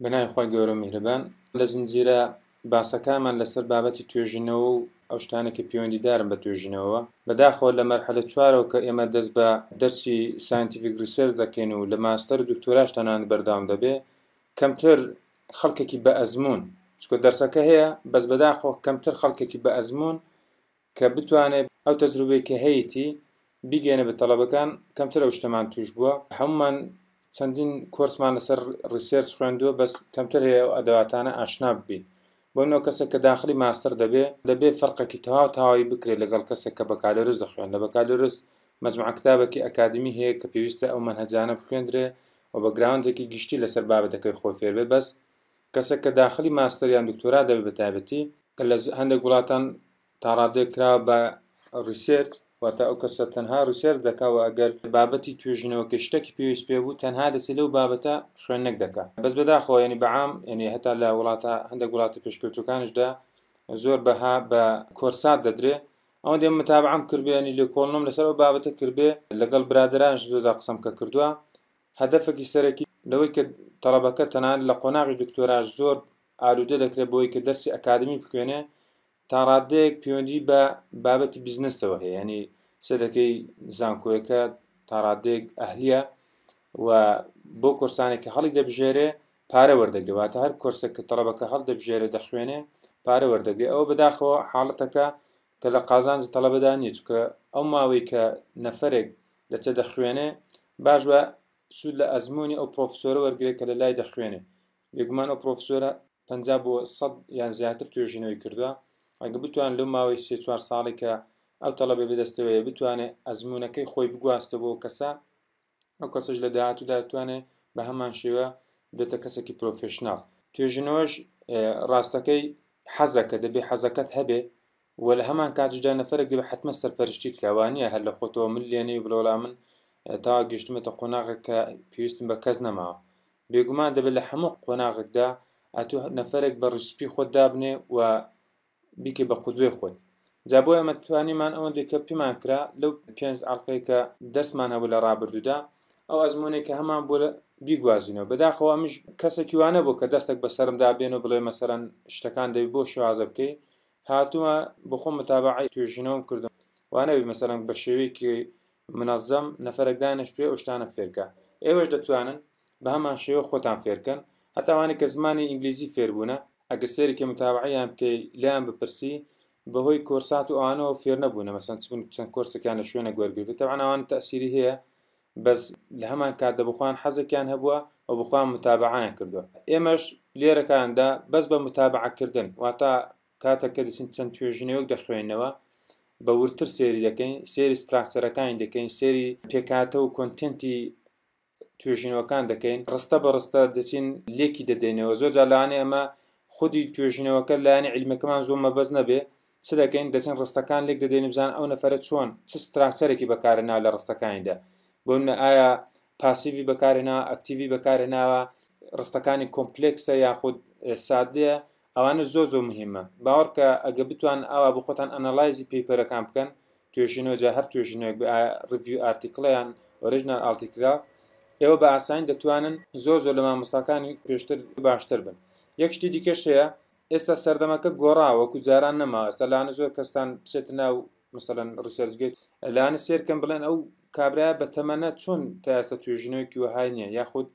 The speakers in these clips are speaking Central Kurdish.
بە ناوی خوای گەورە و میهرەبان. لە زنجیرە باسەکانمان لەسەر بابەتی توێژینەوە و ئەو شتانەی کە پەیوەندیدارن بە توێژینەوەوە، بەداخەوە لە مەرحەلە چوارەوە کە ئێمە دەست بە دەرسی scientific research دەکەین و لە ماستەر و دکتۆراش تەنانەت بەردەوام دەبێ، کەمتر خەڵکێکی بە ئەزموون، چونکە دەرسەکە هەیە بەس بەداخەوە کەمتر خەڵکێکی بە ئەزموون کە بتوانێت ئەو تەجروبەی کە هەیەتی بیگەیەنێ بە تەڵەبەکان، کەمتر ئەو شتەمان توش بووە. هەموومان چەندین کۆرسمان لەسەر research خوێندووە بەس کەمتر هەیە ئەو ئەدەواتانە ئاشنا ببین. بۆ نمونە کەسێک کە داخلی ماستەر دەبێ، دەبێ فەرقێکی تەواو تەواوی بکرێت لەگەڵ کەسێک کە بەکالۆرس دەخوێن. لە بەکالۆرس مەجموعە کتابێکی ئەکادیمی هەیە کە پێویستە ئەو مەنهەجانە بخوێندرێ و background ێکی گشتی لەسەر بابەتەکەی خۆی فێر بێت، بەس کەسێک کە داخلی ماستەر یان دکتۆرا دەبێت بە تایبەتی کە لە هەندێک وڵاتان تاڕادەیەک کراوە بە research، واتە ئەو کەسە تەنها research دەکا و ئەگەر بابەتی توێژینەوەکەی شتەکی پێویست پێ بوو تەنها دەچێت لەو بابەتە خوێندنێک دەکا. بەس بەداخەوە یعنی بەعام یعنی هەتا لە وڵاتە هەندێک وڵاتە پێشکەوتوەکانیشدا زۆر بەها بە کۆرسات دەدرێ. ئەوەندەی من متابعەم کردبێ یعنی لێکۆڵنەوەم لەسەر ئەو بابەتە کردبێ لەگەڵ برادەرانش زۆر جار قسەم کە کردووە، هەدەفێکی سەرەکی لەوەی کە تەڵەبەکە تەنانەت لە قۆناغی دکتۆراش زۆر ئالوودە دەکرێت بۆی کە دەرسی ئەکادمی بخوێنێ تا ڕادەیەک پەیوەندی بە بابەتی بزنسەوە هەیە، ینی سەدەکەی زانکۆیەکە تا ڕادەیەک ئەهلیە و بۆ کۆرسانێک کە هەڵی دەبژێرێ پارە وەردەگرێ، واتە هەر کۆرسێک کە تەڵەبەکە هەڵدەبژێرێ دەخوێنێ پارە وەردەگرێ. ئەوە بەداخەوە حاڵەتەکە کە لە قازانجی تەڵەبەدا نییە، چونکە ئەو ماوەی کە نەفەرێک دەچێت دەخوێنێ باش بە سوود لە ئەزموونی ئەو پرۆفسۆرە وەرگێ کە لە لای دەخوێنێ. بێگومان ئەو پرۆفسۆرە 50 بۆ 100 یان زیاتر توێژینەوەی کردووە، ئەگە بتوان لەو ماوەی 3-4 ساڵی کە ئەو تەڵەبە بەدەستەوەیە بتوانێت ئەزموونەکەی خۆی بگواستە بۆ کەسە، ئەو کەسەش لە داهاتوودا دەتوانێت بە هەمان شێوە بێتە کەسێکی professional. توێژینەوەش ڕاستەکەی حەزەکە دەبێ حەزەکەت هەبێ و لە هەمان کاتیشدا نەفەرێک دەبێ حتممە سەرپەرشتیت کە وانە هەر لە خۆتەوە من لێنەی بڵێ وەڵا من تا گەشتمەتە قۆناغێک کە پێویستم بە کەس نەماوە. بێگومان دەبێت لە هەموو قۆناغێکدا ئەتوو نەفەرێک بە ڕیسپی خۆت دابنێ و بیکەی بە قودوەی خۆت. جا بۆ ئێمە توانیمان ئەوەندەی کە پێمان کرا لەو پێنج ئەڵقەی کە دەستمان هەبوو لە ڕابردوودا ئەو ئەزمونێک کە هەمان بۆ بیگوازینەوە. بەداخەوە ئەمش کەسێکی وانە بوو کە دەستێک بەسەرمدا بێن و بڵێ مەسەرەن شتەکان دەبی بۆ شێوازە بکەی. هاتوومە بۆ خۆم متابعەی توێژینەوەم کردم، وانەبی مەسەرەن بە شێوەیەکی منەزەم نەفەرێک دانیش پێ ئەو شتانە فێرکە. ئێوەش دەتوانن بە هەمان شێوە خۆتان فێرکەن، هەتا ئەوانەی کە زمانی ئینگلیزی فێربوونە ئەگەر سەیرێکی متابعەیان بکەی لێیان بپرسی بەهۆی کۆرسات و ئەوانەوە فێر نەبوونە، مەسەن چ بوون چەند کۆرسێکیان لە شوێنێک وەرگرتووە، تەبعەن ئەوان تەئسیری هەیە بەس لە هەمان کاتدا بۆ خۆیان حەزێکیان هەبووە و بۆ خۆیان متابعەیان کردووە. ئێمەش لێرەکاندا بەس بە متابعەکردن، واتە کاتێک کە دەچین چەند توێژینەوەک دەخوێنەوە بە وردتر سێری دەکەین، سێری structure ەکانی دەکەین، سێری پێکهاتە و content ی توێژینەوەکان دەکەین، ڕستە بە ڕستە دەچین لێکی دەدەینەوە. زۆر جار لەوانەیە ئەمە خودی توێژینەوەکە لایەنی عیلمەکەمان زۆر مەبەست نەبێ، چ دەکەین؟ دەچین ڕستەکان لێک دەدەین بزان ئەو نەفەرە چۆن چ structure ێکی بەکارهێناوە لە ڕستەکانیدا، بۆ نمونە ئایا passive ی بەکارهێناوە، active ی بەکارهێناوە، ڕستەکانی complex ە یاخود سادەیە. ئەوانە زۆر زۆر مهمە. باوەڕکە ئەگە بتوان ئاوا بۆ خۆتان analyze ی paper ەکان بکەن، توێژینەوە جا هەر توێژینەوەک بێ، ئایا review article ە یان original article ە، ئێوە بە ئاسانی دەتوانن زۆر زۆر لە مامۆستاکانی پێشتر باشتر بن. یەک شتی دیکەش هەیە، ئێستا سەردەمەکە گۆڕاوە، وەکو جاران نەماوە. ئێستا لەوانە زۆر کەستان بچێتە ناو مەسەلەن ResearchGate، لەوانە سێرکەن بڵێن ئەو کابرایە بە تەمەنە چۆن تا ئێستا توێژینەوەیەکی وەهای نییە، یاخود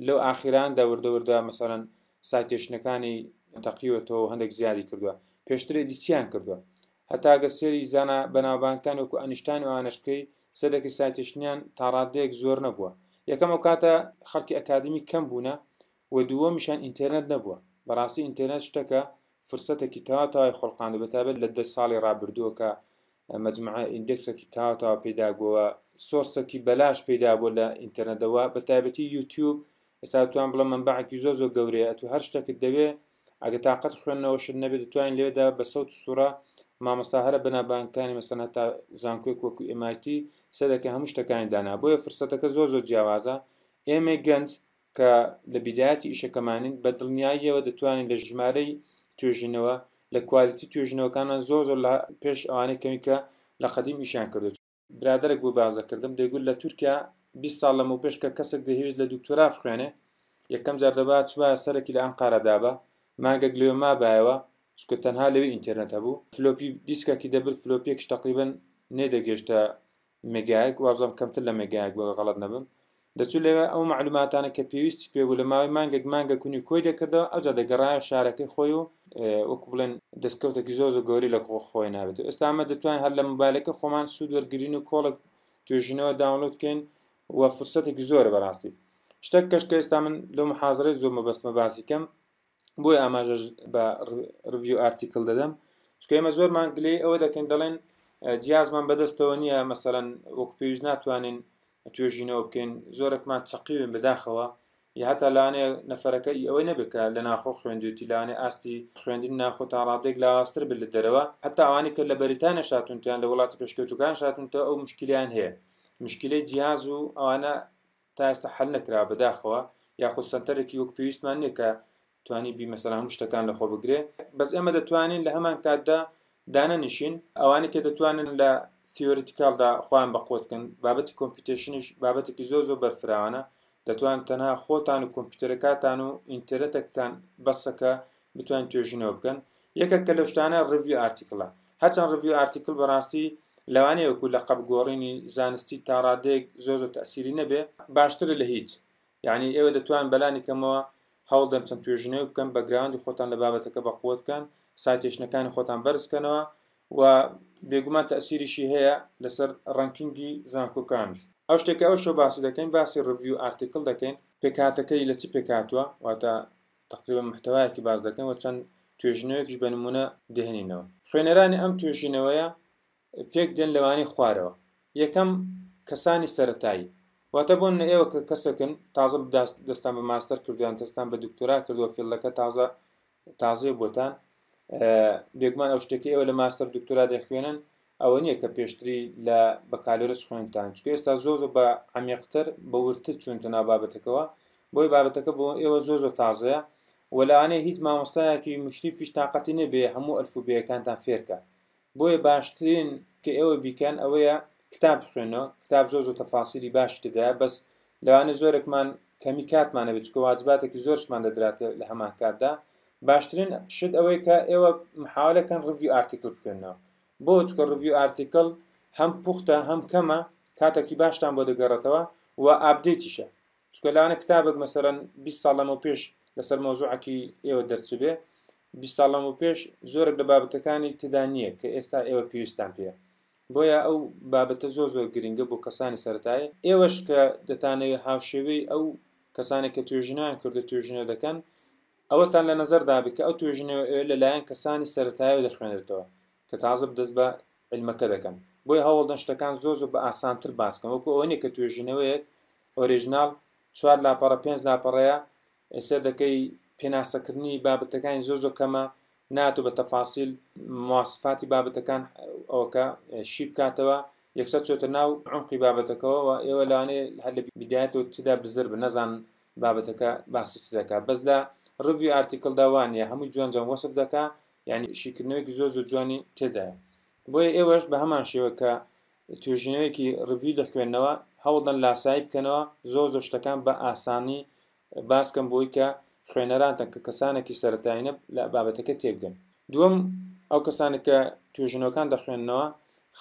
لەو ئاخیراندا وردە وردە مەسەلەن citation ەکانی تەقیوەتەوە و هەندێک زیادی کردووە. پێشتر ئیدی چیان کردووە؟ هەتا گەر سێری زانا بەناوبانگەکان وەکو ئەنیشتاین و ئەوانەش بکەی، سەرێکی citation یان تا ڕادەیەک زۆر نەبووە. یەکەم ئەو کاتە خەڵکی ئەکادیمی کەم بوونە و دووەمیشان ئینتەرنێت نەبووە. بەڕاستی ئینتەرنێت شتەکە فرسەتێکی تەواو تەواوی خۆڵقاندوو، بەتایبەت لە 10 ساڵی ڕابردووە کە مەجموعە index ێکی تەواو تەواو پەیدا بووە، source ێکی بەلاش پەیدا بووە لە ئینتەرنێتەوە، بە تایبەتی یوتیوب. ئێستا توان بڵێم مەنبەعێکی زۆر زۆر گەورەیە، ئەتوو هەر شتێکت دەوێ ئەگە تاقەت خوێندنەوەشت نەبێت دەتوانین لەوێدا بە سەوت و سوورە مامۆستا هەرە بەنابانگەکانی مەسەن هەتا زانکۆیەک وەکو MIT سەرەکە هەموو شتەکانی دانا. بۆیە فرسەتەکە زۆر زۆر جیاوازە. ئێمەی گەنج کە لە بیدایەتی ئیشەکەمانین بە دڵنیاییەوە دەتوانین لە ژمارەی توێژینەوە لە quality توێژینەوەکانمان زۆر زۆر لە پێش ئەوانەی کەمی کە لە قەدیم ئیشیان کردو. برادەرێک بۆ باس دەکردم دەیگوت لە تورکیا 20 ساڵ لەمەوپێش کە کەسێک دەیهەویست لە دکتۆرا بخوێنێ یەکەم جار دەبا چوایە سەرەکی لە ئەنقەرە دابا مانگێک لەوێ مابایەوە چونکە تەنها لەوێ ئینتێرنێت هەبوو floppy disk ەکی دەبرد floppy یەکیش تەقریبەن نەیدەگەیشتە مێگایەک وابزانم کەمتر لە مێگایەک بوو غەڵەت نەبم دەچوو لەوێ ئەو مەعلوماتانە کە پێویستی پێ بوو لە ماوەی مانگێک مانگێک و نیو کۆی دەکردەوە ئەوجا دەگەڕایەوە شارەکەی خۆی و وەکو بڵێن دەستکەوتێکی زۆر زۆر گەورەی لە خۆی نابێت و ئێستا ئەمە دەتوانین هەر لە مۆبایلەکە خۆمان سوود وەرگرین و کۆڵێک توێژینەوە download بکەین و فرسەتێکی زۆرە بەڕاستی شتێک کەش کە ئێستا من لەو محازرەی زۆر مەبەستمە باسی کەم بۆیە ئاماژەش بە review article دەدەم چونکە ئێمە زۆرمان گلەی ئەوە دەکەین دەڵێن جیازمان بەدەستەوە نییە مەسەلەن وەکو پێویست ناتوانین توێژینەوە بکەین زۆرێکمان چەقیوین بەداخەوە یا هەتا لانەیە نەفەرەکە ئی ئەوەی نەبێت کە لە ناخۆ خوێندوێتی لانێ ئاستی خوێندنی ناخۆ تا ڕادەیەک لاوازتر بێت لە دەرەوە هەتا ئەوانەی کە لە بەریتانیا شاتونتیان لە وڵاتی پێشکەوتوەکان شاتونتەوە ئەو مشکلیان هەیە مشکلەی جیاز و ئەوانە تا ئێستا حەل نەکراوە بەداخەوە یاخود سەنتەرێکی وەک پێویستمان نییە کە توانی بی مەسەلەن هەموو شتەکان لەخۆ بگرێ بەس ئێمە دەتوانین لە هەمان کاتدا دانەنیشین ئەوانەی کە دەتوانن لە theoretical دا خۆیان بەقوت کەن بابەتی computation یش بابەتێکی زۆر زۆر بەرفراوانە دەتوان تەنها خۆتان و کۆمپیوتەرەکاتان و ئینتەرنێتێکتان بەسە کە بتوانین توێژینەوە بکەن یەکێک کە لەو شتانە review article ە هەرچەند review article بەڕاستی لەوانەیە وەکو لەقەب گۆڕینی زانستی تا ڕادەیەک زۆر زۆر تەئسیری نەبێ باشترە لە هیچ یعنی ئێوە دەتوان بەلانی کەمەوە هەوڵدەن چەند توێژینەوە بکەن background ی خۆتان لە بابەتەکە بەقوت بکەن citation ەکانی خۆتان بەرز کەنەوە و بێگومان تەئسیریشی هەیە لەسەر ranking ی زانکۆکانیش. ئەو شتێک کە ئەو شەو باسی دەکەین باسی review article دەکەین پێکهاتەکەی لە چ پێکهاتووە واتە تەقریبەن محتەوایەکی باس دەکەین و چەند توێژینەوەیەکیش بە نموونە دەهێنینەوە. خوێنەرانی ئەم توێژینەوەیە پێک دێن لەوانەی خوارەوە. یەکەم، کەسانی سەرەتایی. واتە بۆ نمونە ئێوە کە کەسێکن تازە دەستان بە ماستەر کردووە یان دەستان بە دکتۆرا کردووە field ەکە تازە تازەیە بۆتان بێگومان ئەو شتێکی ئێوە لە ماستەر دکتۆرا دەخوێنن ئەوە نییە کە پێشتری لە بەکالۆرس خوێنتان چونکە ئێستا زۆ زۆر بە عمیقتر بە وردتر چوونتە ناو بابەتەکەوە بۆی بابەتەکە بۆ ئێوە زۆر زۆر تازەیە و لەوانەیە هیچ مامۆستایەکی مشریفیش تاقەتی نەبێ هەموو ئەلفوبێیەکانتان فێرکە بۆیە باشترین کە ئێوە بیکەن ئەوەیە کتاب بخوێنەوە کتاب زۆر زۆر تەفاسیلی باشی تێدایە بەس لەوانەیە زۆرێکمان کەمی کاتمان هەبێت چونکە واجباتێکی زۆرشمان دەدراتێ لە هەمان کاتدا باشترین شت ئەوەی کە ئێوە محاولە کەن review article بخوێنەوە بۆ چونکە review article هەم پوختە هەم کەمە کاتێکی باشتان بۆ دەگەڕێتەوە و update یشە چونکە لەوانە کتابێک مەسەرەن 20 ساڵ لەمەو پێش لەسەر مەوزوعەکی ئێوە دەرچبێ 20 ساڵ لەمەو پێش زۆرێک لە بابەتەکانی تێدا نییە کە ئێستا ئێوە پێویستان پێیە بۆیە ئەو بابەتە زۆر زۆر گرنگە بۆ کەسانی سەرەتایی ئێوەش کە دەتانەوێت هاوشێوەی ئەو کەسانێک کە توێژینەوەیان کردو توێژینەوە دەکەن ئەوەتان لە نەزەردا بێت کە ئەو توێژینەوە ئێوە لەلایەن کەسانی سەرەتایەوە دەخوێنرێتەوە کە تازە دەست بە عیلمەکە دەکەن بۆیە هەوڵدەن شتەکان زۆر زۆر بە ئاسانتر باس کەن وەکو ئەوە نیە کە توێژینەوەیەک original چوار لاپەڕە پێنج لاپەڕەیە ئێستا دەکەی پێناسەکردنی بابەتەکانی زۆر زۆر کەمە ناتۆ بە تەفاسیل مواسفاتی بابەتەکان ئەوەکە شی بکاتەوە یەکسەر چۆتە ناو عمقی بابەتەکەەوە و ئێوە لەوانەیە هەر لە بیدایەتەوە تدا بزر بن نەزان بابەتەکە باسی چ دەکات بەس لە review article دا وانە هەموو جوان جوان وەسف دەکا یعنی شیکردنەوەیەکی زۆر زۆر جوانی تێدایە بۆیە ئێوەش بە هەمان شێوە کە توێژینەوەیەکی review دەخوێنەوە هەوڵدەن لاسایی بکەنەوە زۆر زۆر شتەکان بە ئاسانی باس کەن بۆی کە خوێنەرانتان کە کەسانێکی سەرەتایینە لە بابەتەکە تێبگەن. دووەم، ئەو کەسانە کە توێژینەوەکان دەخوێننەوە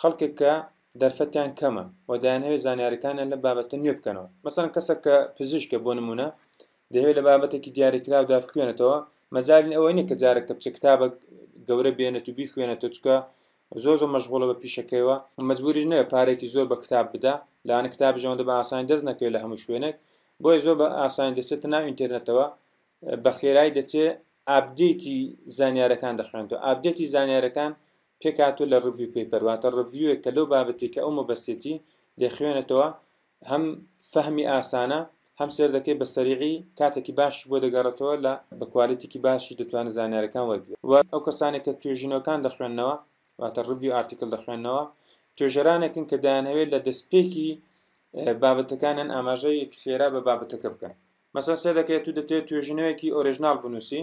خەڵکێک کە دەرفەتیان کەمە و دەیانهەوێت زانیاریەکانیان لەم بابەتە نوێ بکەنەوە. مەسەلەن کەسێک کە پزیشکە بۆ نموونە دەیەوێت لە بابەتێکی دیاریکراودا بخوێنێتەوە، مەجالی ئەوە نییە کە جارێک کە بچێت کتابێک گەورە بێنێت و بیخوێنێتەوە چونکە زۆر زۆر مەشغوڵە بە پیشەکەیەوە، مەجبوریش نەبێت پارەیەکی زۆر بە کتاب بدا، لەوانە کتابیش ئەوەندە بە ئاسانی دەست نەکەوێت لە هەموو شوێنێک، بۆیە زۆر بە ئاسانی دەچێتە ناو ئینتەرنێتەوە بە خێرایی دەچێ update ی زانیارەکان دەخوێنێتەوە update ی زانیارەکان پێکهاتووە لە review paper واتە review ێک کە لەو بابەتێک کە ئەو مەبەستێتی دەخوێنێتەوە هەم فەهمی ئاسانە هەم سێر دەکەی بە سەریعی کاتێکی باشی بۆ دەگەڕێتەوە لە بە quality ێکی باشیش دەتوانێت زانیارەکان وەرگێت و ئەو کەسانێک کە توێژینەوەکان دەخوێننەوە واتە review article دەخوێننەوە توێژەرانێکن کە دەیانهەوێت لە دەستپێکی بابەتەکانیان ئاماژەیەکی خێرا بە بابەتەکە بکەن مەسەن سێ دەکەیت و دەتەوێت توێژینەوەیەکی original بنووسی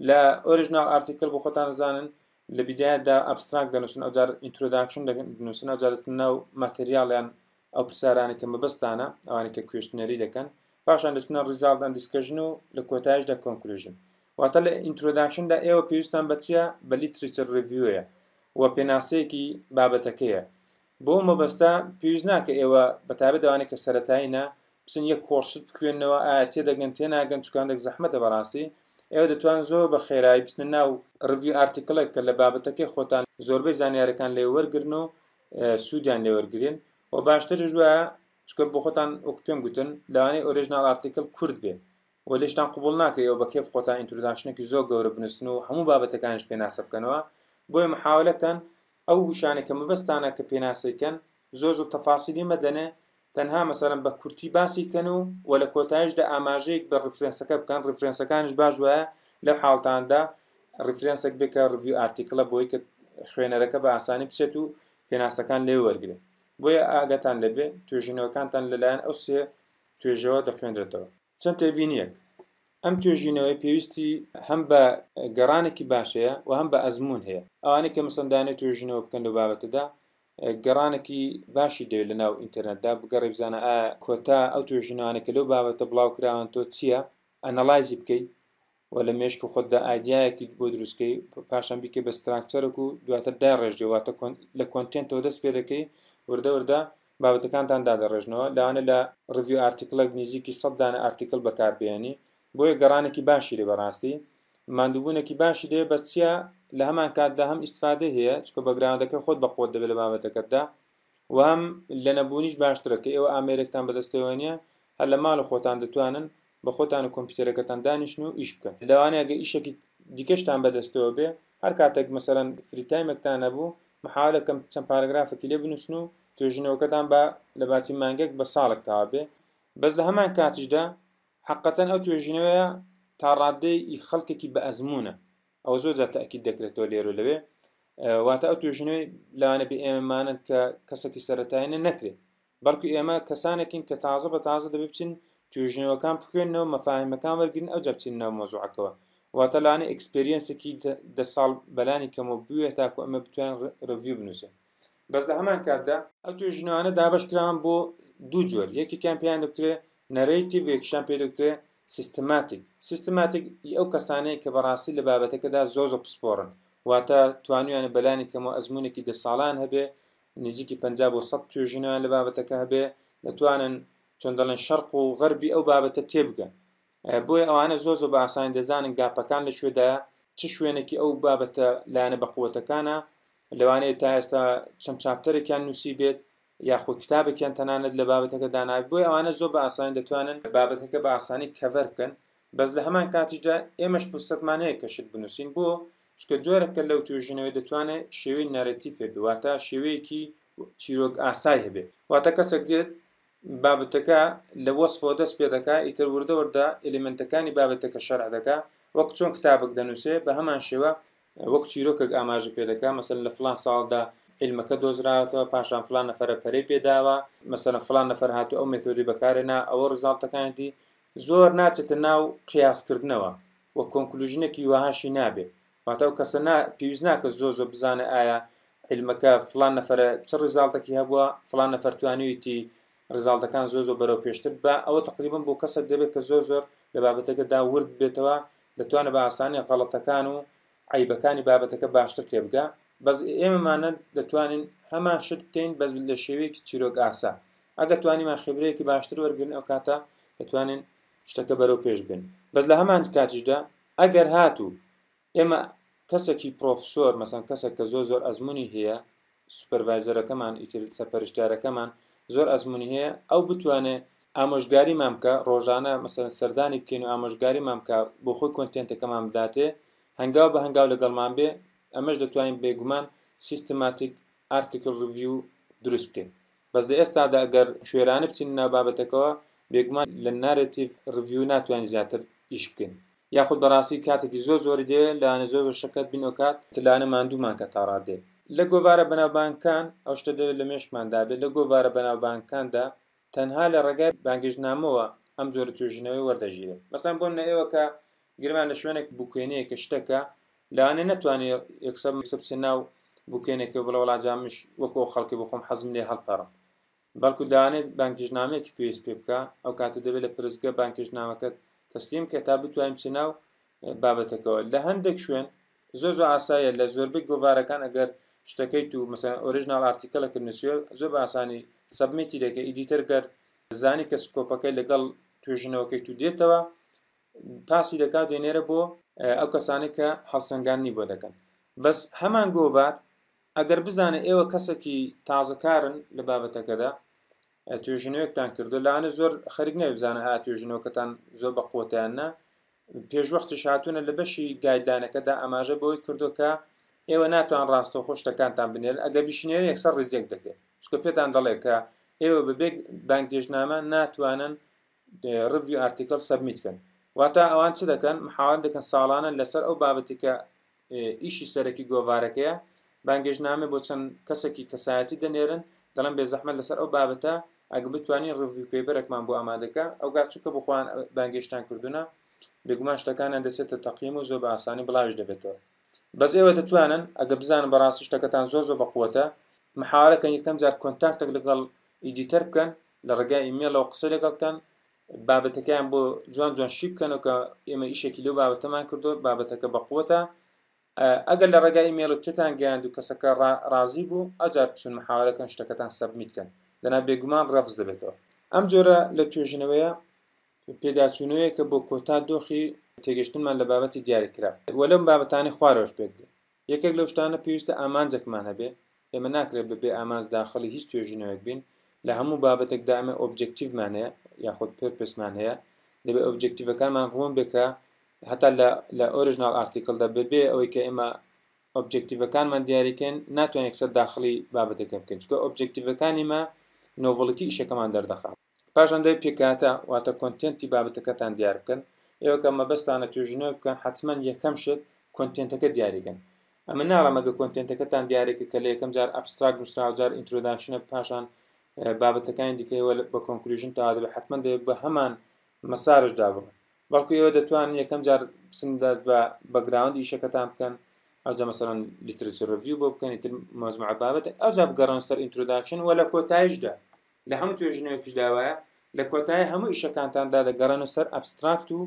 لە original article بۆ خۆتان زانن لە بیدایەتدا abstract دەنووسن ئەوجار introduction دەنووسن ئەوجار دەچنە ناو material یان ئەو پرسیارانە کە مەبەستانە ئەوانە کە questionnaire ی دەکەن پاشان دەچنە result and discussion و لە کۆتایشدا conclusion. واتە لە introduction دا ئێوە پێویستان بە چییە؟ بە literature review ە و پێناسەیەکی بابەتەکەیە. بۆ ئەو مەبەستە پێویست ناکە ئێوە بە تایبەت ئەوانەی کە سەرەتایینە بچن یەک کۆڵ شت بخوێننەوە ئایا تێدەگەن تێناگەن چونکە هەندێک زەحمەتە بەڕاستی ئێوە دەتوان زۆر بە خێرایی بچنە ناو review article ێک کە لە بابەتەکەی خۆتان زۆربەی زانیارەکان لێ وەرگرن و سوودیان لێ وەرگرن و باشترش وایە چونکە بۆ خۆتان وەک پێم گوتن لەوانەیە original article کورت بێ و لێشتان قبوڵ ناکرێ ئێوە بە کێف خۆتان introduction ێکی زۆر گەورە بنووسن و هەموو بابەتەکانیش پێناسە بکەنەوە بۆیە محاولە کەن ئەو وشانەی کە مەبەستانە کە پێناسەی کەن زۆر زۆر تەفاسیلی مەدەنێ تەنها مەسەلەن بە کورتی باسی کەن و وە لە کۆتایشدا ئاماژەیەک بە reference ەکە بکەن reference ەکانیش باش وایە لەو حاڵتاندا reference ێک بێ کە review article ە بۆی کە خوێنەرەکە بە ئاسانی بچێت و پێناسەکان لێ وەرگێ بۆیە ئاگاتان لێبێ توێژینەوەکانتان لەلایەن ئەو سێ توێژەوە دەخوێنرێتەوە. چەند تێبینییەک، ئەم توێژینەوەی پێویستی هەم بە گەڕانێکی باش هەیە و هەم بە ئەزموون هەیە. ئەوانەی کە مەسەن دانەی توێژینەوە بکەن لەو بابەتەدا گەڕانێکی باشی دەوێت لە ناو ئینتەرنێتدا بگەڕێ بزانە ئایا کۆتا ئەو توێژینەوانەی کە لەو بابەتە بڵاو کراون تۆ چییە analyze ی بکەی و لە مێشک خۆتدا ئایدیایەکی بۆ دروستکەی پاشان بیکەی بە structure ێک و دواتر دایڕێژی واتە لە content ەوە دەست پێ دەکەی وردە وردە بابەتەکانتان دادەڕێژنەوە لەوانە لە review article ێک نزیکی 100 دانە article بەکاربێنی بۆیە گەڕانێکی باشی لێ بەڕاستی ماندووبوونێکی باشی دەوێت بەس چییە لە هەمان کاتدا هەم ئیسفادەی هەیە چونکە background ەکە خۆت بەقوت دەبێت لە بابەتەکەتدا و هەم لە نەبوونیش باشترە کە ئێوە ئامێرێکتان بەدەستەوە نییە هەر لە ماڵ خۆتان دەتوانن بە خۆتان و کۆمپیوتەرەکەتان دانیشن و ئیش بکەن. لەوانەیە گەر ئیشێکی دیکەشتان بەدەستەوە بێ هەر کاتێک مەسەلەن free time ێکتان هەبوو محاولە کەم چەند پاراگرافێکی لێ بنووسن و توێژینەوەکەتان با لە باتی مانگێک بە ساڵێک تەواو بێ. بەس لە هەمان کاتیشدا حەقەتەن ئەو توێژینەوەیە تا ڕاددەی ئی خەڵکێکی بە ئەزموونە ئەوە زۆر جار تەئکید دەکرێتەوە لێرە و لەوێ واتە ئەو توێژینەوەی لەوانە بێ ئێمەمانند کە کەسێکی سەرەتایی نەکرێ بەڵکو ئێمە کەسانێکین کە تازە بە تازە دەبێ بچین توێژینەوەکان بخوێنەوە مەفاهیمەکان وەرگرین ئەوجا بچین ناو مەوزوعەکەوە واتە لەوانەیە experience ێکی دە ساڵ بەلانی کەمەوە بوێ تاکو ئەمە بتوانین review بنووسین بەس لە هەمان کاتدا ئەو توێژینەوانە دابەش کراون بۆ دوو جۆر یەکێکیان پێیان دەکرێ narrative یەکیشان پێ دەکرێ systematic. Systematic ی ئەو کەسانەیە کە بەڕاستی لە بابەتەکەدا زۆر زۆر پسپۆڕن واتە توانیویانە بەلانی کەمەوە ئەزموونێکی دە ساڵان هەبێ نزیکی 50 بۆ 100 توێژینەوەیان لە بابەتەکە هەبێ دەتوانن چۆن دەڵێن شەرق و غەربی ئەو بابەتە تێبگەن بۆیە ئەوانە زۆر زۆر بە ئاسانی دەزانن gap ەکان لە کوێدایە چ شوێنێکی ئەو بابەتە لایەنە بەقوەتەکانە لەوانەیە تا ئێستا چەند chapter ێکیان نووسی بێت یاخود کتابێکیان تەنانەت لە بابەتەکە دانابێت بۆیە ئەوانە زۆر بە ئاسانی دەتوانن بابەتەکە بە ئاسانی cover بکەن بەس لە هەمان کاتیشدا ئێمەش فرسەتمان هەیە کە شت بنووسین بۆ چونکە جۆرەکە لەو توێژینەوەی دەتوانێت شێوەی narrative هەبێ واتە شێوەیەکی چیرۆک ئاسای هەبێ واتە کەسێک دێت بابەتەکە لە وەسفەوە دەست پێ دەکا ئیتر وردە وردە element ەکانی بابەتەکە شەرح دەکا وەک چۆن کتابێک دەنووسێ بە هەمان شێوە وەک چیرۆکێک ئاماژە پێ دەکا مەسەلەن لە فڵان ساڵدا عیلمەکە دۆزراوەتەوە پاشان فڵان نەفەرە پەرەی پێداوە مەسەلەن فڵان نەفەر هاتوو ئەو method ی بەکارهێنا ئەوە result ەکانیتی زۆر ناچێتە ناو قیاسکردنەوە و conclusion ێکی وەهاشی نابێ واتە ئەو کەسە نا پێویست ناکە زۆر زۆر بزانێ ئایا عیلمەکە فڵان نەفەرە چ result ێکی هەبووە فڵان نەفەر توانیویتی result ەکان زۆر زۆر بەرەو پێشتر بە ئەوە تقریبا بۆ کەسێک دەبێت کە زۆر زۆر لە بابەتەکەدا ورد بێتەوە دەتوانێت بە ئاسانی غەڵەتەکان و عیبەکانی بابەتەکە باشتر تێبگا بەس ئێمەمانە دەتوانین هەمان شت بکەین بەس لە شێوەیەکی چیرۆک ئاسا ئەگەر توانیمان خبرەیەکی باشتر وەرگرن ئەو کاتە دەتوانین شتەکە بەرەو پێش بن بەس لە هەمان کاتیشدا ئەگەر هاتوو ئێمە کەسێکی پرۆفسۆر مەسەن کەسێک کە زۆر زۆر ئەزمموی هەیە supervisor ەکەمان ئیتر سەرپەرشتیارەکەمان زۆر ئەزمموی هەیە ئەو بتوانێت ئامۆژگاریمان بکە ڕۆژانە مەسەن سەردانی بکەین و ئامۆژگاریمان بکە بۆ خۆی content ەکەمان بداتێ هەنگاو بە هەنگاو لەگەڵمان بێ ئەمەش دەتوانین بێگومان systematic article review دروست بکەین بەس لە ئێستادا ئەگەر کوێرانە بچین ناو بابەتەکەوە بێگومان لە narrative review ناتوانین زیاتر ئیش بکەین یاخود بەڕاستی کاتێکی زۆر زۆری دەوێت لەوانە زۆر زۆر شەکەت بین ئەوکات لەوانە ماندوومان کە تا ڕادەیەک. لە گۆڤارە بەناوبانگکان ئەو شتە دەبێت لە مێشکماندا بێت لە گۆڤارە بەناوبانگکاندا تەنها لە ڕێگای بانگێشتنامەوە ئەم جۆرە توێژینەوەی وەردەگیرێت مەسەلەن بۆ نمونە ئێوە کە گرمان لە شوێنێک بوکێنەیەکە شتەکە لەوانەیە نەتوانێت یەکسەر بچێت ناو بوکێنێکە بڵێ وەڵا جا منیش وەکو ئەو خەڵکی بخۆم حەزم لێ هەڵپەڕم. بەڵکو لەوانەیە بانگهێشتنامەیەکی پێویست پێ بکا، ئەو کاتە دەبێت لە پرسگە بانگهێشتنامەکەت تەسلیم بکە تا بتوانین بچینە ناو بابەتەکەوە. لە هەندێک شوێن زۆر زۆر ئاساییە لە زۆربەی گۆڤارەکان ئەگەر شتەکەیت و مەسەلەن original article ەکت نووسیوە زۆر بە ئاسانی submit ی دەکەی، editor گەر زانی کە scope ەکەی لەگەڵ توێژینەوەکەی تو دێتەوە پاسی دەکات دەینێرە بۆ ئەو کەسانەی کە هەڵسەنگاندنی بۆ دەکەن. بەس هەمان گۆڤار ئەگەر بزانێ ئێوە کەسێکی تازەکارن لە بابەتەکەدا توێژینەوەیەکتان کردو لەوانەیە زۆر خەریک نەبێ بزانە ئایا توێژینەوەکەتان زۆر بە قوتیان نا پێشوەختیش هاتوونە لە بەشی guideline ەکەدا ئاماژە بەوەی کردو کە ئێوە ناتوان ڕاستەوخۆ شتەکانتان بنێرن ئەگەر بیشنێرن یەکسەر reject دەکرێت چونکە پێتان دەڵێ کە ئێوە بەبێ بانگهێشتنامە ناتوانن review article submit کەن واتە ئەوان چ دەکەن محاول دەکەن ساڵانە لەسەر ئەو بابەتی کە ئیشی سەرەکی گۆڤارەکەیە بانگێژنامە بۆ چەند کەسێکی کەسایەتی دەنێرن دەڵێن بێزەحمەت لەسەر ئەو بابەتە ئەگە بتوانین review paper ێکمان بۆ ئامادەکە ئەوگا چونکە بۆ خۆیان بانگێشتان کردوونە بێگومان شتەکانیان دەچێتە تەقیم و زۆر بە ئاسانی بڵاویش دەبێتەوە بەس ئێوە دەتوانن ئەگە بزانن بەڕاستی شتەکەتان زۆر زۆر بەقوەتە محاولەکەن یەکەم جار contact ێک لەگەڵ editor بکەن لە ڕێگای ئیمێڵەوە قسە لەگەڵ بکەن بابەتەکەیان بۆ جوان جوان شی بکەنەوە کە ئێمە ئیشێکی لەو بابەتەمان کردو بابەتەکە بەقوەتە ئەگەر لە ڕێگای ئیمێڵ تێتان گەیاند و کەسەکە ڕازی بوو ئەجار بچون محاولەکەن شتەکەتان submit کەن دەنا بێگومان ڕەفز دەبێتەوە. ئەم جۆرە لە توێژینەوەیە پێداچوونەوەیەکە بۆ کۆتا دۆخی تێگەشتنمان لە بابەتی دیاریکراو و لەم بابەتانەی خوارەوەش پێک دێ. یەکێک لەو شتانە پێویستە ئامانجێکمان هەبێ، ئێمە ناکرێت بە بێ ئامانج داخڵی هیچ توێژینەوەیەک بین، لە هەموو بابەتێکدا ئێمە objective مان هەیە یاخود purpose مان هەیە، دەبێت objective ەکانمان ڕوون بێ کە هەتا لە لە original article دا بەبێ ئەوەی کە ئێمە objective ەکانمان دیاریکەین ناتوانین یەکسەر داخڵی بابەتەکە بکەین چونکە objective ەکانی مە novelty ئیشەکەمان دەردەخات. پاشان دەبێت پێکهاتە واتە content ی بابەتەکەتان دیار بکەن، ئێوە کە مەبەستانە توێژینەوە بکەن حەتمەن یەکەم شت content ەکە دیاریکەن. ئەمن ناڵێم ئەگە content ەکەتان دیاری کرد کە لە یەکەم جار abstract نووسراوە جار introduction ە پاشان بابەتەکانی دیکە ئێوە بە conclusion تەواو دەبێت حەتمەن دەبێت بە هەمان مەسارشدا بڕۆن بەڵکو ئێوە دەتوانن یەکەم جار بچن دەست بە background ی ئیشەکەتان بکەن ئەوجا مەسەڵەن literature review بۆ بکەن ئیتر مەجموعە بابەتێک ئەوجا بگەڕێن سەر introduction وە لە کۆتاییشدا لە هەموو توێژینەوەیەکیشدا وایە لە کۆتایی هەموو ئیشەکانتاندا دەگەڕێنەوە سەر abstract و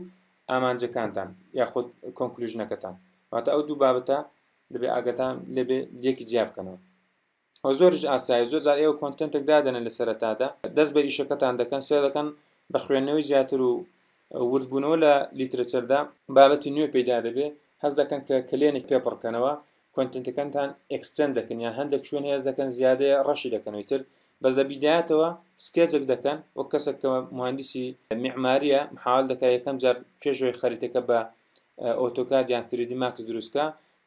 ئامانجەکانتان یاخود conclusion ەکەتان واتە ئەو دوو بابەتە دەبێ ئاگاتان لێبێ لێکی جیا بکەنەوە ئەو زۆریش ئاسایی زۆر جار ئێوە content ێک دادەنێن لە سەرەتادا دەست بە ئیشەکەتان دەکەن سێ دەکەن بە خوێندنەوەی زیاتر و وردبوونەوە لە literature دا بابەتی نوێ پەیدا دەبێ هەست دەکەن کە کەلێنێک پێ پڕکەنەوە content ەکانتان extend دەکەن یان هەندێک شوێن هێز دەکەن زیادەیە ڕەشی دەکەنەوەی تر بەس لە بیدایەتەوە sketch ێک دەکەن وەک کەسێک کە مهندسی میعماریە محاول دەکات یەکەم جار پێشەوەی خەریتەکە بە AutoCAD یان 3D Max دروستکە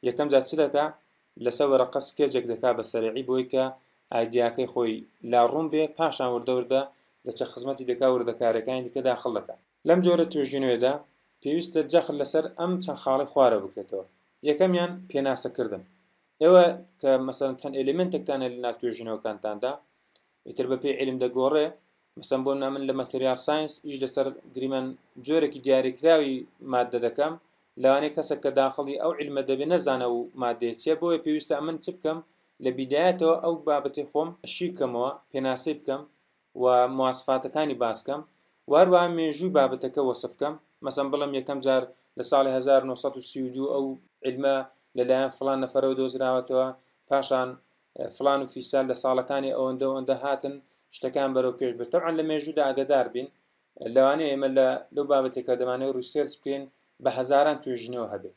یەکەم جار چ دەکا لەسەر وەرەقە sketch ێک دەکا بە سەرعی بۆی کە ئایدیاکەی خۆی لا ڕوون بێ پاشان وردە وردە دەچە خزمەتی دەکا وردەکاریەکانی دیکە داخڵ دەکا. لەم جۆرە توێژینەوەیەدا پێویستە جەخت لەسەر ئەم چەند خاڵەی خوارەوە بکرێتەوە، یەکەمیان پێناسەکردن، ئێوە کە مەسەلەن چەند element ێکتان هەیە لەناو توێژینەوەکانتاندا ئیتر بەپێی عیلم دەگۆڕێ، مەسەلەن بۆ نمونە من لە material science ئیش لەسەر گریمەن جۆرێکی دیاریکراوی ماددە دەکەم، لەوانەیە کەسێک کە داخڵی ئەو عیلمە دەبێ نەزانێ ئەو ماددەیە چییە، بۆیە پێویستە ئەمن چ بکەم لە بیدایەتەوە ئەو بابەتەی خۆم شی بکەمەوە، پێناسەی بکەم و مواسفاتەکانی باس کەم و هەروەها مێژووی بابەتەکە وەسف کەم مەسەن بڵێم یەکەم جار لە ساڵی 1932 ئەو عیلمە لەلایەن فڵان نەفەرەوە دۆزراوەتەوە پاشان فڵان و فیسال لە ساڵەکانی ئەوەندە ئەوەندە هاتن شتەکان بەرەو پێش برد تەبعەن لە مێژوودا ئاگادار بین لەوانەیە ئێمە لە لەو بابەتێکە دەمانەوە research بکەین بە هەزاران توێژینەوە هەبێ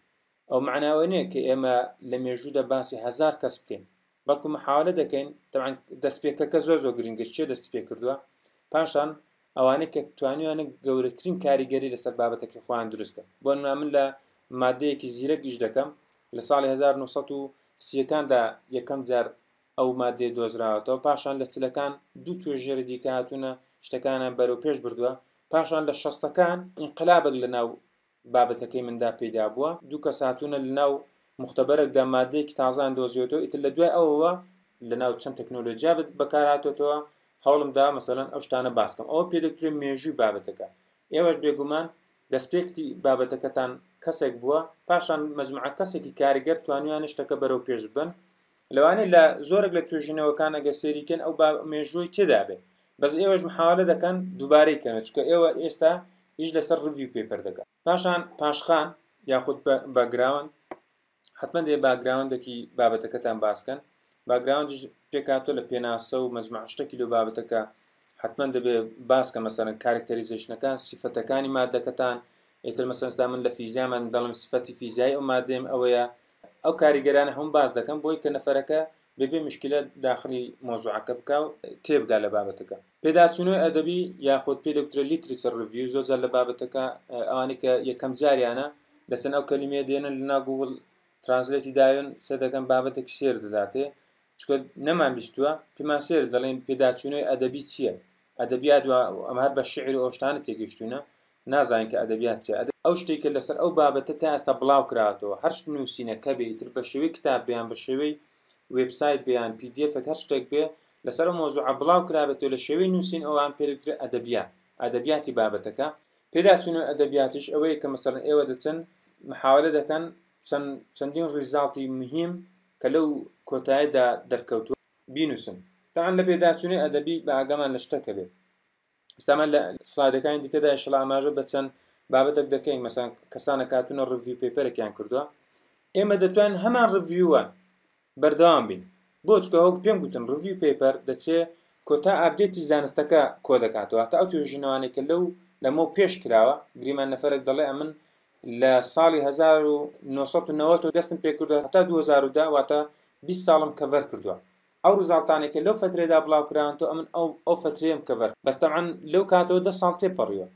ئەو مەعناوە نییە کە ئێمە لە مێژوودا باسی هەزار کەس بکەین بەڵکو محاولە دەکەین تەبعەن دەستپێکەکە زۆر زۆر گرنگە چێ دەستی پێ کردووە پاشان ئەوانەی کە توانیوانە گەورەترین کاریگەری لەسەر بابەتەکەی خۆیان دروست کەن بۆ نمونە من لە مادەیەکی زیرەک ئیش دەکەم لە ساڵی 1930ەکاندا یەکەم جار ئەو مادەیە دۆزراوەتەوە پاشان لە چلەکان دوو توێژەری دیکە هاتوونە شتەکانیان بەرەو پێش بردووە پاشان لە شەستەکان ئینقلابێک لە ناو بابەتەکەی مندا پەیدا بووە، دوو کەس هاتوونە لەناو موختەبەرێکدا ماددەیەکی تازەیان دۆزیوەتەوە، ئیتر لە دوای ئەوەوە لەناو چەند تەکنۆلۆجیا بەکار هاتۆتەوە، هەوڵم دا مەسەلەن ئەو شتانە باس کەم. ئەوە پێ دەکرێت مێژووی بابەتەکە. ئێوەش بێگومان دەستپێکتی بابەتەکەتان کەسێک بووە، پاشان مەجموعە کەسێکی کاریگەر توانیویانە شتەکە بەرەو پێش ببەن. لەوانەیە لە زۆرێک لە توێژینەوەکان ئەگەر سەیری کەن ئەو مێژووی تێدا بێ. بەس ئێوەش محاولە دەکەن دووبارەی کەنەوە چونکە ئێوە ئێستا ئیش لەسەر review paper دەکەن. پاشان پاشخان یاخود background حتمما دەبێ background ێکی بابەتەکەتان باس کەن. background یش پێکهاتووە لە پێناسە و مەجموعە شتێکی لەو بابەتەکە حتمما دەبێ باس کە مەسەلەن characterization ەکان، سیفەتەکانی مادەکەتان. ئیتر مەسەلەن ئێستا من لە فیزیا من دەڵێم سفەتی فیزیایی ئەو مادەیەم ئەوەیە، ئەو کاریگەرانە هەموو باس دەکەم بۆی کە نەفەرەکە بەبێ مشکلە داخلی مۆزوعەکە بکا و تێبگا لە بابەتەکە. پێداچوونەوەی ئەدەبی یاخود پێ دەگوترێت literature review، زۆر جار لە بابەتەکە ئەوانەی کە یەکەم جاریانە دەچن ئەو کەلیمەیە دێنن لە ناو Google Translate ی داوێن سێ دەکەن بابەتێکی سێر دەداتێ، چونکە نەمان بیستووە پێمان سێر دەڵێن پێداچوونەوەی ئەدەبی چییە؟ ئەدەبیات ئەمە هەر بە شعر و ئەو شتانە تێگەیشتوونە، نازانین کە ئەدەبیات چییە. ئەو شتێک کە لەسەر ئەو بابەتە تا ئێستا بڵاو کراوەتەوە، هەر شت نووسینەکە بێ، ئیتر بە شێوەی کتاب بێ یان بە شێوەی وێبسایت بێ یان PDF ێک، هەر شتێک بێ لەسەر ئەو مەوزوعە بڵاو کرابێتەوە لە شێوەی نووسین، ئەوان پێ دەگوترێت ئەدەبیات، ئەدەبیاتی بابەتەکە. پێداچوونەوەی ئەدەبیاتیش ئەوەیە کە مەسەلەن ئێوە دەچن محاولە دەکەن چەندین result ی مهم کە لەو کۆتاییدا دەرکەوتووە بینووسن. تەبعەن لە پێداچوونەوەی ئەدەبی بە ئاگامان لە شتەکە بێت. ئێستا من لە سلایدەکانی دیکەدا ئینشەڵا ئاماژە بە چەند بابەتێک دەکەین. مەسەلەن کەسانە کاتونە review paper ێکیان کردووە، ئێمە دەتوانین هەمان review ە بەردەوام بین. بۆ چونکە وەک پێم گوتن review paper دەچێ کۆتا update ی زانستەکە کۆ دەکاتەوە، واتە ئەو توێژینەوانەی کە لەو لەمەو پێش کراوە. گریمان نەفەرێک دەڵێ ئەمن لە ساڵی 1990 دەستم پێکردووە هەتا 2010، واتە 20 ساڵم cover کردووە. ئەو result انەی کە لەو فەترەیەدا بڵاو کراونەتەوە ئەمن ئەو فەترەیەم cover، بەس تەبعەن لەو کاتەوە 10 ساڵ تێپەڕیوە.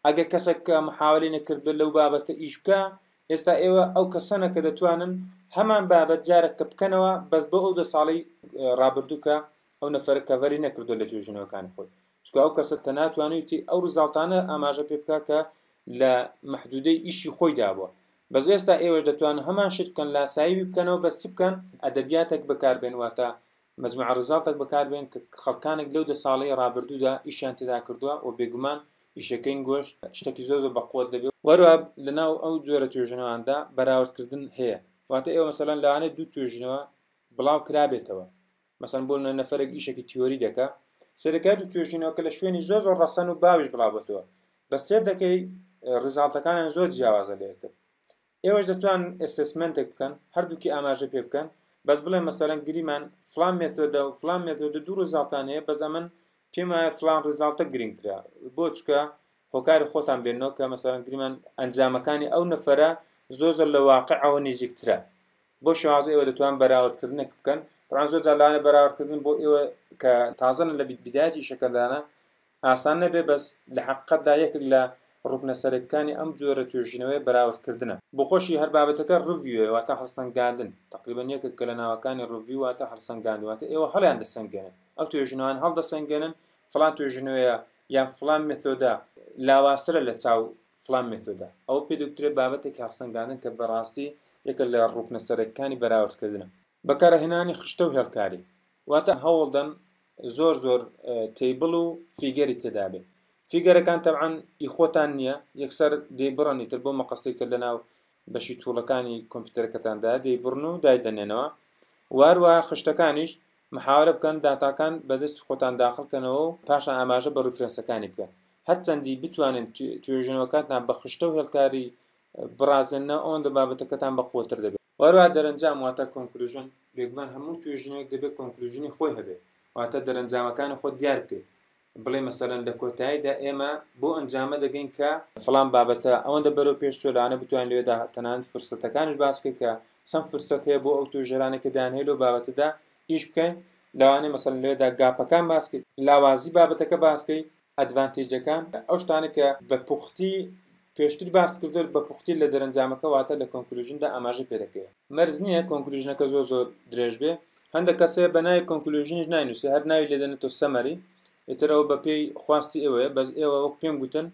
ئەگەر کەسێک کە محاولەی نەکردبێت لەو بابەتە ئیش بکا، ئێستا ئێوە ئەو کەسەنە کە دەتوانن هەمان بابەت جارێک کە بکەنەوە، بەس بۆ ئەو 10 ساڵەی ڕابردوو کە ئەو نەفەرە cover ی نەکردووە لە توێژینەوەکانی خۆی، چونکە ئەو کەسە تەنها توانیویەتی ئەو result انە ئاماژە پێ بکا کە لە مەحدودەی ئیشی خۆیدا بووە. بەس ئێستا ئێوەش دەتوانن هەمان شت بکەن، لاسایی بکەنەوە، بەس چ بکەن؟ ئەدەبیاتێک بەکاربێن، واتە مەجموعە result ێک بەکاربێن کە خەڵکانێک لەو 10 ساڵەی ڕابردوودا ئیشیان تێدا کردووە و بێگومان ئیشەکەین گۆش شتێکی زۆر زۆر بەقوەت دەبێت. وەروە لەناو ئەو جۆرە توێژینەواندا بەراوردکردن هەیە، واتە ئێوە مەسەلەن لەوانەیە دوو توێژینەوە بڵاو کرابێتەوە، مەسەلەن بۆ نەفەرێک ئیشێکی تیۆری دەکا، سەرەکە دوو توێژینەوەکە لە شوێنی زۆر زۆر ڕەسەن و باویش بڵاو بێتەوە، بەس سێر دەکەی result ەکانیان زۆر جیاوازە لە یەکتر. ئێوەش دەتوان assessment ێک بکەن، هەردووکی ئاماژە پێ بکەن، بەس بڵێ مەسەلەن گریمان فلان method ە و فلان method ە دوو result ان هەیە، بەس ئەمن پێم وایە فلان result ە گرنگترە. بۆ؟ چونکە هۆکاری خۆتان بێنەوە کە مەسەلەن گریمان ئەنجامەکانی ئەو نەفەرە زۆر زۆر لە واقعەوە نزیکترە. بۆ شێوازە ئێوە دەتوان بەراوردکردنێک بکەن. طبعا زۆر جار لەوانەیە بەراوردکردن بۆ ئێوە کە تازەن لە بیدایەتی ئیشەکەدانە ئاسان نەبێ، بەس لە حەقیقەتدا یەکێک لە ڕوکنە سەرەکیەکانی ئەم جۆرە توێژینەوەیە بەراوردکردنە. بۆ خۆشی هەر بابەتەکە review ە، واتە هەڵسەنگاندن، تەقریبەن یەکێک لە ناوەکانی review واتە هەڵسەنگاندن، واتە ئێوە هەڵیان دەسەنگێنن، ئەو توێژینەوان هەڵدەسەنگێنن فڵان توێژینەوەیە یان فڵان method ە لاوازترە لە چاو فڵان method ە. ئەوە پێ دەگوترێت بابەتێکی هەڵسەنگاندن کە بەڕاستی یەکێک لە ڕوکنە سەرەکیەکانی بەراوردکردنە. بەکارهێنانی خشتە و هێڵکاری، واتە هەوڵدەن زۆر زۆر table و figure ی تێدا بێ. figure ەکان تەبعەن ئی خۆتان نییە، یەکسەر دەیبڕن، ئیتر بۆ مەقەستەی کە لەناو بەشی tool ەکانی کۆمپیوتەرەکەتاندا دەیبڕن و دایدەنێنەوە. واروە خشتەکانیش محاولە بکەن داتاکان بەدەستی خۆتان داخل کەنەوە و پاشان ئاماژە بە reference ەکانی بکەن. هەرچەندی بتوانن توێژینەوەکانتان بە خشتە و هێڵکاری بڕازێننەوە، ئەوەندە بابەتەکەتان بەقوەتر دەبێت. وەروە دەرەنجام واتە conclusion، بێگومان هەموو توێژینەوەیەک دەبێت conclusion ی خۆی هەبێت، واتە دەرەنجامەکانی خۆت دیار بکەیت، بڵێ مەسەلەن لە کۆتاییدا ئێمە بۆ ئەنجامە دەگەین کە فڵان بابەتە ئەوەندە بەرەو پێش چووە، لەوانە بتوانین لەوێدا تەنانەت فرسەتەکانیش باس بکەین کە چەند فرسەت هەیە بۆ ئەو توێژەرانەی کە دەیانهەوێت لەو بابەتەدا ئیش بکەین، لەوانەیە مەسەلەن لەوێدا gap ەکان باس بکەیت، لاوازی بابەتەکە باس بکەیت، advantage ەکان، ئەو شتانەی کە بە پوختی پێشتر باست کردووە بە پوختی لە دەرەنجامەکە واتە لە conclusion دا ئاماژە پێ دەکەوێت. مەرج نییە conclusion ەکە زۆر زۆر درێژ بێ، هەندێک کەس هەیە بە ناوی conclusion یش ناینووسێ، هەر ناوی لێ دەنێتەوە summary، ئیتر ئەوە بە پێی خواستی ئێوەیە. بەس ئێوە وەک پێم گوتن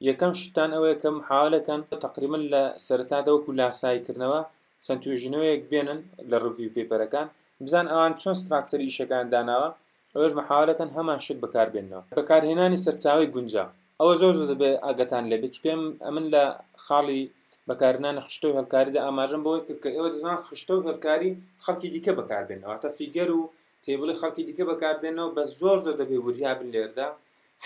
یەکەم شتتان ئەوەیە کە محاولەکەن تەقریبەن لە سەرەتادا وەکو لاساییکردنەوە چەند توێژینەوەیەک بێنن لە review paper ەکان، بزان ئەوان چۆن structure ی ئیشەکان داناوە، ئەوەش محاولەکەن هەمان شت بەکاربێننەوە. بەکارهێنانی سەرچاوەی گونجاو، ئەوە زۆر زۆر دەبێت ئاگاتان لێ بێت، چونکە ئەمن لە خاڵی بەکارهێنانی خشتە و هێڵکاریدا ئاماژەم بەوەی کرد کە ئێوە دەتوانن خشتە و هێڵکاری خەڵکی دیکە بەکاربێنن، واتە figure و table ی خەڵکی دیکە بەکاردێنەوە بەس زۆر زۆر دەبێ وریا بن لێردا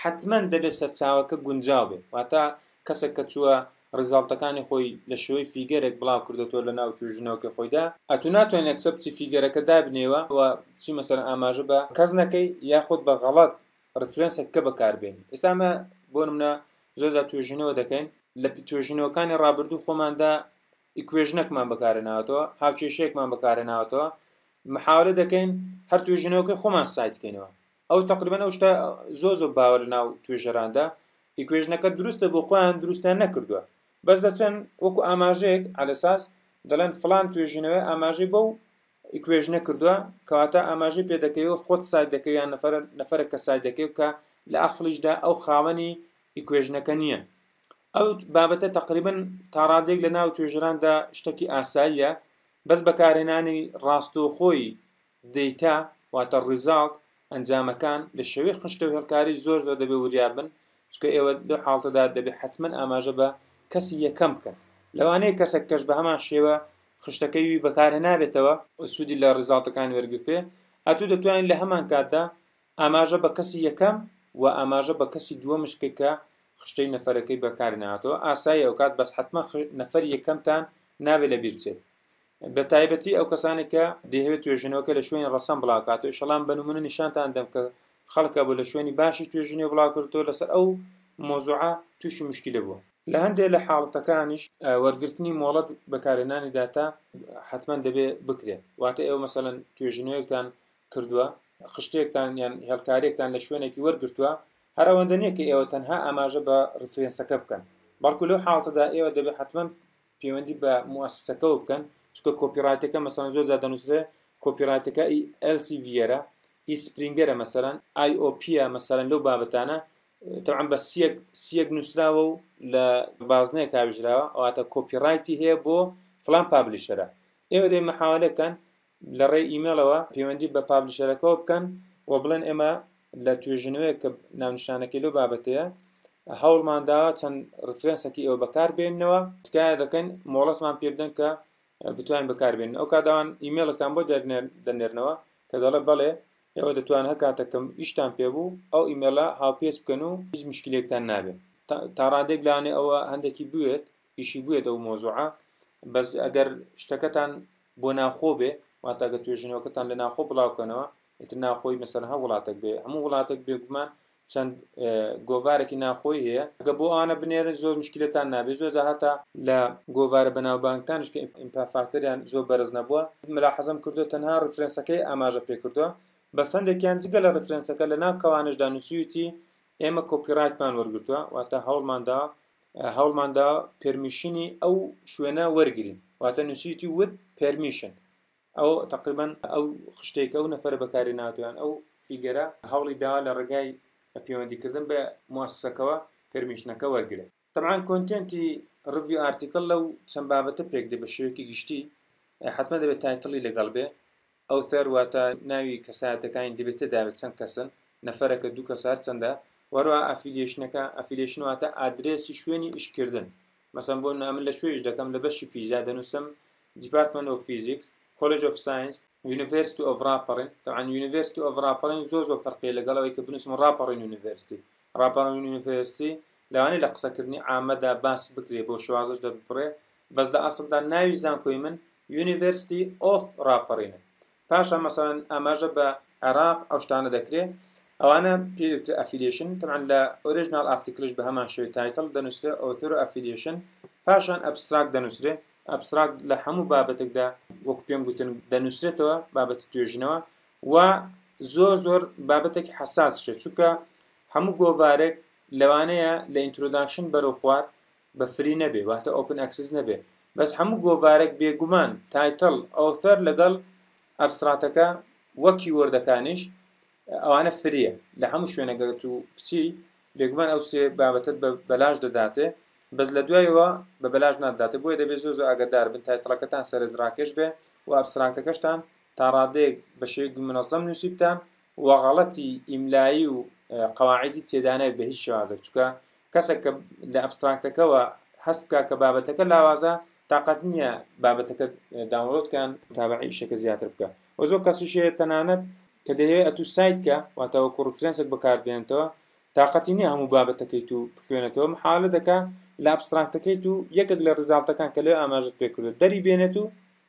حتمما دەبێت سەرچاوەکە گونجاو بێ واتە کەسێک کە چووە result ەکانی خۆی لە شێوەی figure ێک بڵاو کردێتەوە لە ناو توێژینەوەکە خۆیدا، ئەتو ناتوانین یەکسەر بچی figure ەکە دابنێوە و چی مەسەلەن ئاماژە بە کەس نەکەی یاخود بە غەڵەت reference ەکە بەکاربێنی. ئێستا ئەمە بۆ نمونە زۆر جار توێژینەوە دەکەین، لە توێژینەوەکانی ڕابردوو خۆماندا equation ێکمان بەکارهێناوەتەوە، هاوکێشەیەکمان بەکارهێناوەتەوە، محاولە دەکەین هەر توێژینەوەکەی خۆمان cite کەینەوە. ئەو تقریبا ئەو شتە زۆر زۆر باوە لە ناو توێژەراندا، equation ەکە دروستە بۆ خۆیان دروستیان نەکردووە، بەس دەچن وەکو ئاماژەیەک عەلەساس دەڵێن فڵان توێژینەوەی ئاماژەی بەو equation ە کردووە، کەواتە ئاماژەی پێ دەکەی و خۆت cite دەکەی یان نەفەرێک کە cite دەکەی کە لە ئەسڵیشدا ئەو خاوەنی equation ەکە نییە. ئەو بابەتە تقریبا تا ڕادەیەک لە ناو توێژەراندا شتێکی ئاساییە، بەس بەکارهێنانی ڕاستەوخۆی data واتە result ئەنجامەکان لە شێوەی خشتە و هێڵکاری زۆر زۆر دەبێ وریا بن، چونکە ئێوە لەو حاڵەتەدا دەبێ حتمما ئاماژە بە کەسی یەکەم بکەن. لەوانەیە کەسێک کەش بە هەمان شێوە خشتەکەی وی بەکارهێنابێتەوە و سوودی لە result ەکانی وەرگرتبێ، ئەتوو دەتوانین لە هەمان کاتدا ئاماژە بە کەسی یەکەم و ئاماژە بە کەسی دووەمش بکەیت کە خشتەی نەفەرەکەی بەکارهێناوەتەوە. ئاساییە ئەوکات، بەس حتمما نەفەری یەکەمتان نابێ لەبیر بچێت، بە تایبەتی ئەو کەسانێک کە دەیهەوێت توێژینەوەکە لە شوێنی ڕەسەن بڵاوکاتەوە. ئیشەڵام بە نمونە نیشانتان دەم کە خەڵکە بۆ لە شوێنی باشی توێژینەوە بڵاوکردەوە لەسەر ئەو مۆزوعە تووشی مشکلە بووە. لە هەندێک لە حاڵەتەکانیش وەرگرتنی مۆڵەت بەکارهێنانی داتا حتمما دەبێ بکرێت. واتە ئێوە مەسەلەن توێژینەوەیەکتان کردووە، خشتێکتان یان هێڵکاریەکتان لە شوێنێکی وەرگرتووە، هەر ئەوەندە نییە کە ئێوە تەنها ئاماژە بە reference ەکە بکەن، بەڵکو لەو حاڵەتەدا ئێوە دەبێت حتمما پەیوەندی بە موسسەکەوە بکەن، چونکە copyright ەکە مەسەلەن زۆر جار دەنووسرێ copyright ەکە ئی Elsevier ە، ئی Springer ە، مەسەلەن IOP ە، مەسەلەن لەو بابەتانە تەبعەن بە سیەک سیەک نووسراوە و لە بازنەیەک هاویژراوە، واتە copyright ی هەیە بۆ فلان publisher ە. ئێوە دەبێ محاولە بکەن لە ڕێی ئیمێڵەوە پەیوەندی بە publisher ەکەوە بکەن و بڵێن ئێمە لە توێژینەوەیەک کە ناونیشانەکەی لەو بابەتەیە هەوڵمان داوە چەند reference ێکی ئێوە بەکار بێننەوە، تکایە دەکەین مۆڵەتمان پێ بدەن کە بتوانین بەکار بێنن. ئەو کاتەوان ئیمێڵێکتان بۆ دەنێرنەوە کە دەڵێ بەڵێ ئێوە دەتوان هەر کاتێکم ئیشتان پێ بوو ئەو ئیمێڵە هاوپێچ بکەن و هیچ مشکلێکتان نابێت. تا ڕادێک لەوانەیە ئەوە هەندێکی بوێت ئیشی بوێت ئەو مۆزوعە، بەس ئەگەر شتەکەتان بۆ ناخۆ بێ، واتە ئەگەر توێژینەوەکەتان لە ناخۆ بڵاوکەنەوە، ئیتر ناخۆی مەسەلەن هەر وڵاتێک بێ، هەموو وڵاتێک بێگومان چەند گۆڤارێکی ناخۆی هەیە، ئەگە بۆ ئەوانە بنێرن زۆر مشکلەتان نابێت. زۆر جار هەتا لە گۆڤارە بەناوبانگەکانیش کە impact factor یان زۆر بەرز نەبووە، ملاحەزەم کردووە تەنها reference ەکەی ئاماژە پێ کردووە، بەس هەندێکیان جگە لە reference ەکە لە ناو کەوانەشدا نووسیویتی ئێمە copyright مان وەرگرتووە، واتە هەوڵماندا هەوڵماندا permission ی ئەو شوێنە وەرگین، واتە نووسیویتی with permission. ئەو تقریبا ئەو خشتێکە ئەو نەفەرە بەکاری ناتوان ئەو figure ە هەوڵی داوە لە ڕێگای پەیوەندیکردن بە موسسەکەوە permission ەکە وەرگێت. طبعا content ی review article لەو چەند بابەتە پێک دێ بە شێوەیەکی گشتی، حتمما دەبێت title ی لەگەڵ بێ، author واتە ناوی کەسایەتەکانی دەبێت تێدا بێت، چەند کەسن، نەفەرەکە دوو کەس هەرچەندە، وەروە affiliation ەکە، affiliation واتە ئادرێسی شوێنی ئیشکردن. مەسەن بۆ من لە کوێ ئیش دەکەم، لە بەشی فیزیا دەنووسم Department of Physics، College of Science، University of ڕاپەڕین. طبعا University of ڕاپەڕین زۆر زۆر فەرقیە لەگەڵ ئەوەی کە بنووسم ڕاپەڕین University. ڕاپەڕین University لەوانەیە لە قسەکردنی عامەدا باس بکرێ بۆ شێوازش دەبڕێ، بەس لە ئەسڵدا ناوی زانکۆی من University of ڕاپەڕینە. پاشان مەسەلەن ئاماژە بە عێراق ئەو شتانە دەکرێ، ئەوانە پێی دەکرێت affiliation. طبعا لە original article ش بە هەمان شێوەی title دەنووسرێ author و affiliation، پاشان abstract دەنووسرێ. abstract لە هەموو بابەتێکدا وەکو پێم گوتن دەنووسرێتەوە بابەتی توێژینەوە و زۆر زۆر بابەتێکی حەساسشە، چونکە هەموو گۆڤارێک لەوانەیە لە introduction بەرەو خوار بە free نەبێ، واتە open access نەبێ، بەس هەموو گۆڤارێک بێگومان title author لەگەڵ abstract ەکە وە keyword ەکانیش ئەوانە free یە لە هەموو شوێنەکە تو بچی بێگومان ئەو سێ بابەتت بە بەلاش دەداتێ، بەس لە دوایەوە بە بەلاش ناداتێ. بۆیە دەبێت زۆر زۆر ئاگادار بن title ەکەتان سەرنجڕاکێش بێ و abstract ەکەشتان تا ڕادەیەک بە شێوەیەکی منەزەم نووسیبتان و غەڵەتی ئیملایی و قەواعیدی تێدانەبێت بە هیچ شێوازێک، چونکە کەسێک کە لە abstract ەکەوە هەست بکە کە بابەتەکە لاوازە تاقەت نییە بابەتەکە download کان تابعی ئیشەکە زیاتر بکە. و زۆر کەسیش هەیە تەنانەت کە دەیەوێت ئەتوو cite کە، واتە وەکو reference ێک بەکار بێنێتەوە، تاقەتی نییە هەموو بابەتەکەی تو بخوێنێتەوە، محاولە دەکا لە abstract ەکەی تو یەکێک لە result ەکان کە لەوێ ئاماژەت پێ کردووە دەری بێنێت و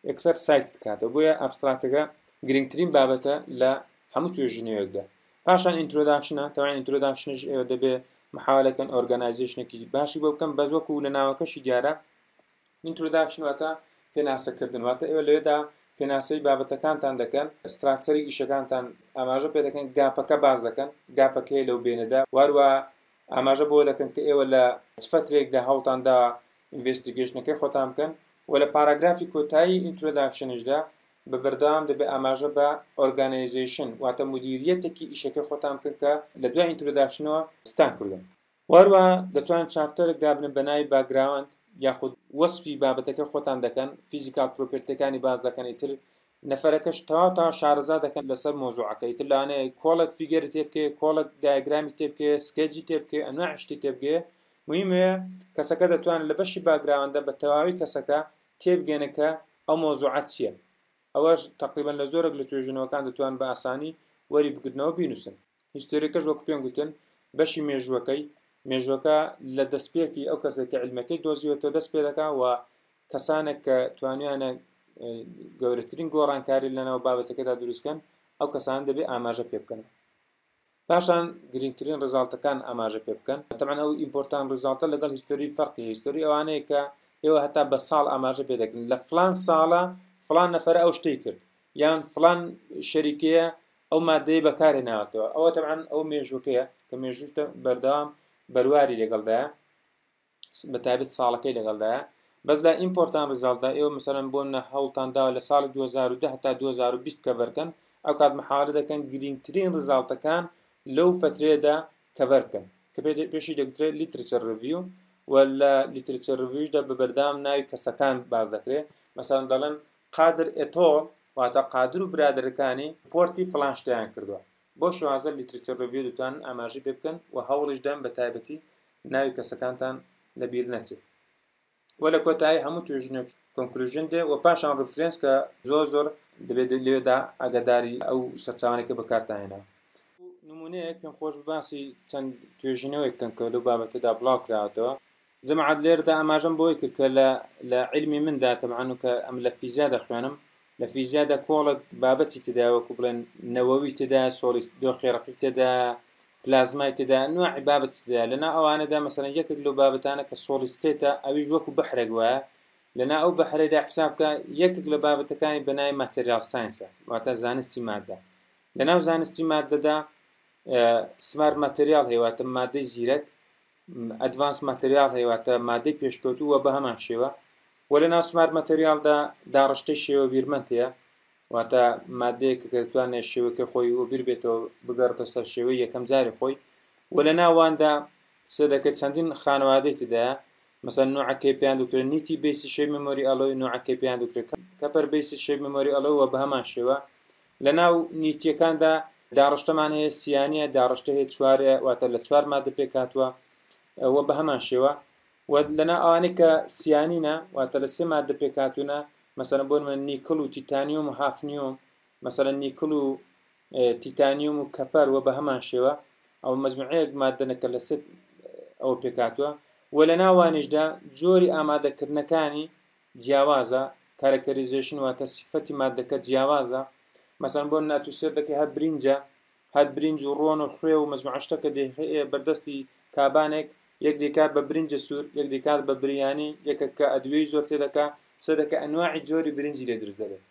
یەکسەر cite ت کاتەوە. بۆیە abstract ەکە گرنگترین بابەتە لە هەموو توێژینەوەیەکدا. پاشان introduction ە، تەوان introduction یش ئێوە دەبێ محاولەکەن organization ێکی باشی بۆ بکەن، بەس وەکو لە ناوەکەشی دیارە introduction واتە پێناسەکردن، واتە ئێوە لەوێدا پێناسەی بابەتەکانتان دەکەن، structure ی ئیشەکانتان ئاماژە پێ دەکەن، gap ەکە باس دەکەن، gap ەکەی لەو بێنەدا، واروە ئاماژە بۆ دەکەن کە ئێوە لە چ فەترەیەکدا هەوڵتان دا investigation ەکەی خۆتان بکەن، و لە پاراگرافی کۆتایی introduction یشدا بە بەردەوام دەبێت ئاماژە بە organization واتە مدیریەتێکی ئیشەکەی خۆتان بکەن کە لە دوای introduction ەوە ستان کردووە. وهەروەها دەتوانن chapter ێک دابنێن بە ناوی background یاخود وەسفی بابەتەکە خۆتان دەکەن، physical property ەکانی باس دەکەن، ئیتر نەفەرەکەش تەواو تەواو شارەزا دەکەن لەسەر مۆزوعەکە، ئیتر لەوانەیە کۆڵێک figure ی تێ بکەوێ، کۆڵێک diagram ی تێ بکەوێ، sketch ی تێ بکەوێ، ئەنواع شتی تێ بکەوێ. مهمەیە کەسەکە دەتوانێت لە بەشی background ە بە تەواوی کەسەکە تێبگەنە کە ئەو مۆزوعە چییە. ئەوەش تەقریبەن لە زۆرێک لە توێژینەوەکان دەتوان بە ئاسانی وەری بگرنەوە بینوسن. history ەکەش وەکو پێم گوتن بەشی مێژووەکەی، مێژووەکە لە دەستپێکی ئەو کەسێک کە عیلمەکەی دۆزیوەتەوە دەست پێ دەکا و کەسانێک کە توانیانە گەورەترین گۆڕانکاری لەناو بابەتەکەدا دروستکەن ئەو کەسانە دەبێ ئاماژە پێ بکەن. پاشان گرنگترین result ەکان ئاماژە پێ بکەن. تەبعەن ئەو important result ە لەگەڵ history فەرقی هەیە. history ئەوانەیە کە ئێوە هەتا بە ساڵ ئاماژە پێ دەکەن، لە فلان ساڵە فلان نەفەرە ئەو شتەی کرد، یان فلان شەریکەیە ئەو مادەیە بەکارهێناوەتەوە. ئەوە تەبعەن ئەو مێژووەکەیە کە مێژووشتە بەردەوام بەرواری لەگەڵدایە، بە تایبەت ساڵەکەی لەگەڵدایە. بەس لە important result دا ئێوە مەسەلەن بۆ نمونە هەوڵتان داوە لە ساڵی 2010 هەتا 2020 cover کەن، ئەو کات محاولە دەکەن گرنگترین result ەکان لەو فترەیەدا cover بکەن کە پێشی دەگوترێت literature review، و لە literature review شدا بە بەردەوام ناوی کەسەکان باس دەکرێت. مەسەلەن دەڵێن قادر et al واتە قادر و برادەرەکانی report ی فڵان شتیان کردووە. بۆ شێوازە literature review دەتوانن ئاماژەی پێ بکەن و هەوڵیش دەن بە تایبەتی ناوی کەسەکانتان لەبیر نەچێت. و لە کۆتایی هەموو توێژینەوەک conclusion دێ و پاشان reference کە زۆر زۆر دەبێت لێدا ئاگاداری ئەو سەرچاوانەی کە بەکارتان هێناوە. نمونەیەک پێم خۆش بوو باسی چەند توێژینەوەیەک بکەم کە لەو بابەتەدا بڵاو کراوەتەوە. جەماعەت لێرەدا ئاماژەم بۆی کرد کە لە عیلمی مندا تەبعەن و کە ئەم لە فیزیا دەخوێنم، لە فیزیادا کۆڵێک بابەتی تێدایە، وەکو بڵێن نەوەوی تێدایە، solid دۆخی ڕەقی تێدایە، پلازمای تێدایە، نوعی بابەتی تێدایە. لەناو ئەوانەدا مەسەلەن یەکێک لەو بابەتانە کە solid state ە، ئەویش وەکو بەحرێک وایە. لەناو ئەو بەحرەیدا حساب بکە یەکێک لە بابەتەکانی بە ناوی material science ە، واتە زانستی مادە. لەناو زانستی مادەدا smart material هەیە، واتە مادەی زیرەک، advanced material هەیە، واتە مادەی پێشکەوتوو وە بە هەمان شێوە. وە لەناو smart material دا داڕشتەی شێوە بیرمەند هەیە، واتە مادەیەک کە دەتوانێت شێوەکە خۆی وەبیر بێتەوە بگەڕێتە سەر شێوەی یەکەم جاری خۆی. وە لەناواندا سێدەکە چەندین خانەوادەی تێدایە، مەسەلەن نوعەکەی پێیان دەوترێت NiTi base shape memory alloy، نوعەکەی پێیان دەوترێت copper base shape memory alloy وە بە هەمان شێوە. لەناو NiTi یەکاندا داڕشتەمان هەیە سیانە، داڕشتە هەیە چوارە، واتە لە چوار مادە پێکهاتووە و بە هەمان شێوە. و لەناو ئەوانەی کە سیانینە، واتە لە سێ مادە پێکهاتوونە، مەسەلەن بۆ نمونە نیکڵ و تیتانیۆم و هافنیۆم، مەسەلەن نیکڵ و تیتانیۆم و copper و بە هەمان شێوە. ئەو مەجموعەیەک مادەنە کە لە سێ ئەوە پێکهاتووە. و لە ناوانیشدا جۆری ئامادەکردنەکانی جیاوازە، characterization واتە سیفەتی مادەکە جیاوازە. مەسەلەن بۆ نمونە ئەتوو سێر دەکەی هەر برینجە، هەر برینج و ڕۆن و خوێ و مەجموعە شتەکە دەیخەیە بەردەستی کابانێک، یەک دەیکات بە برنجە سوور، یەک دەیکات بە بریانی، یەکە کە ئەدوێی زۆر تێدەکا، سەدەکە ئەنواعی جۆری برنجی لێ دروست دەبێت.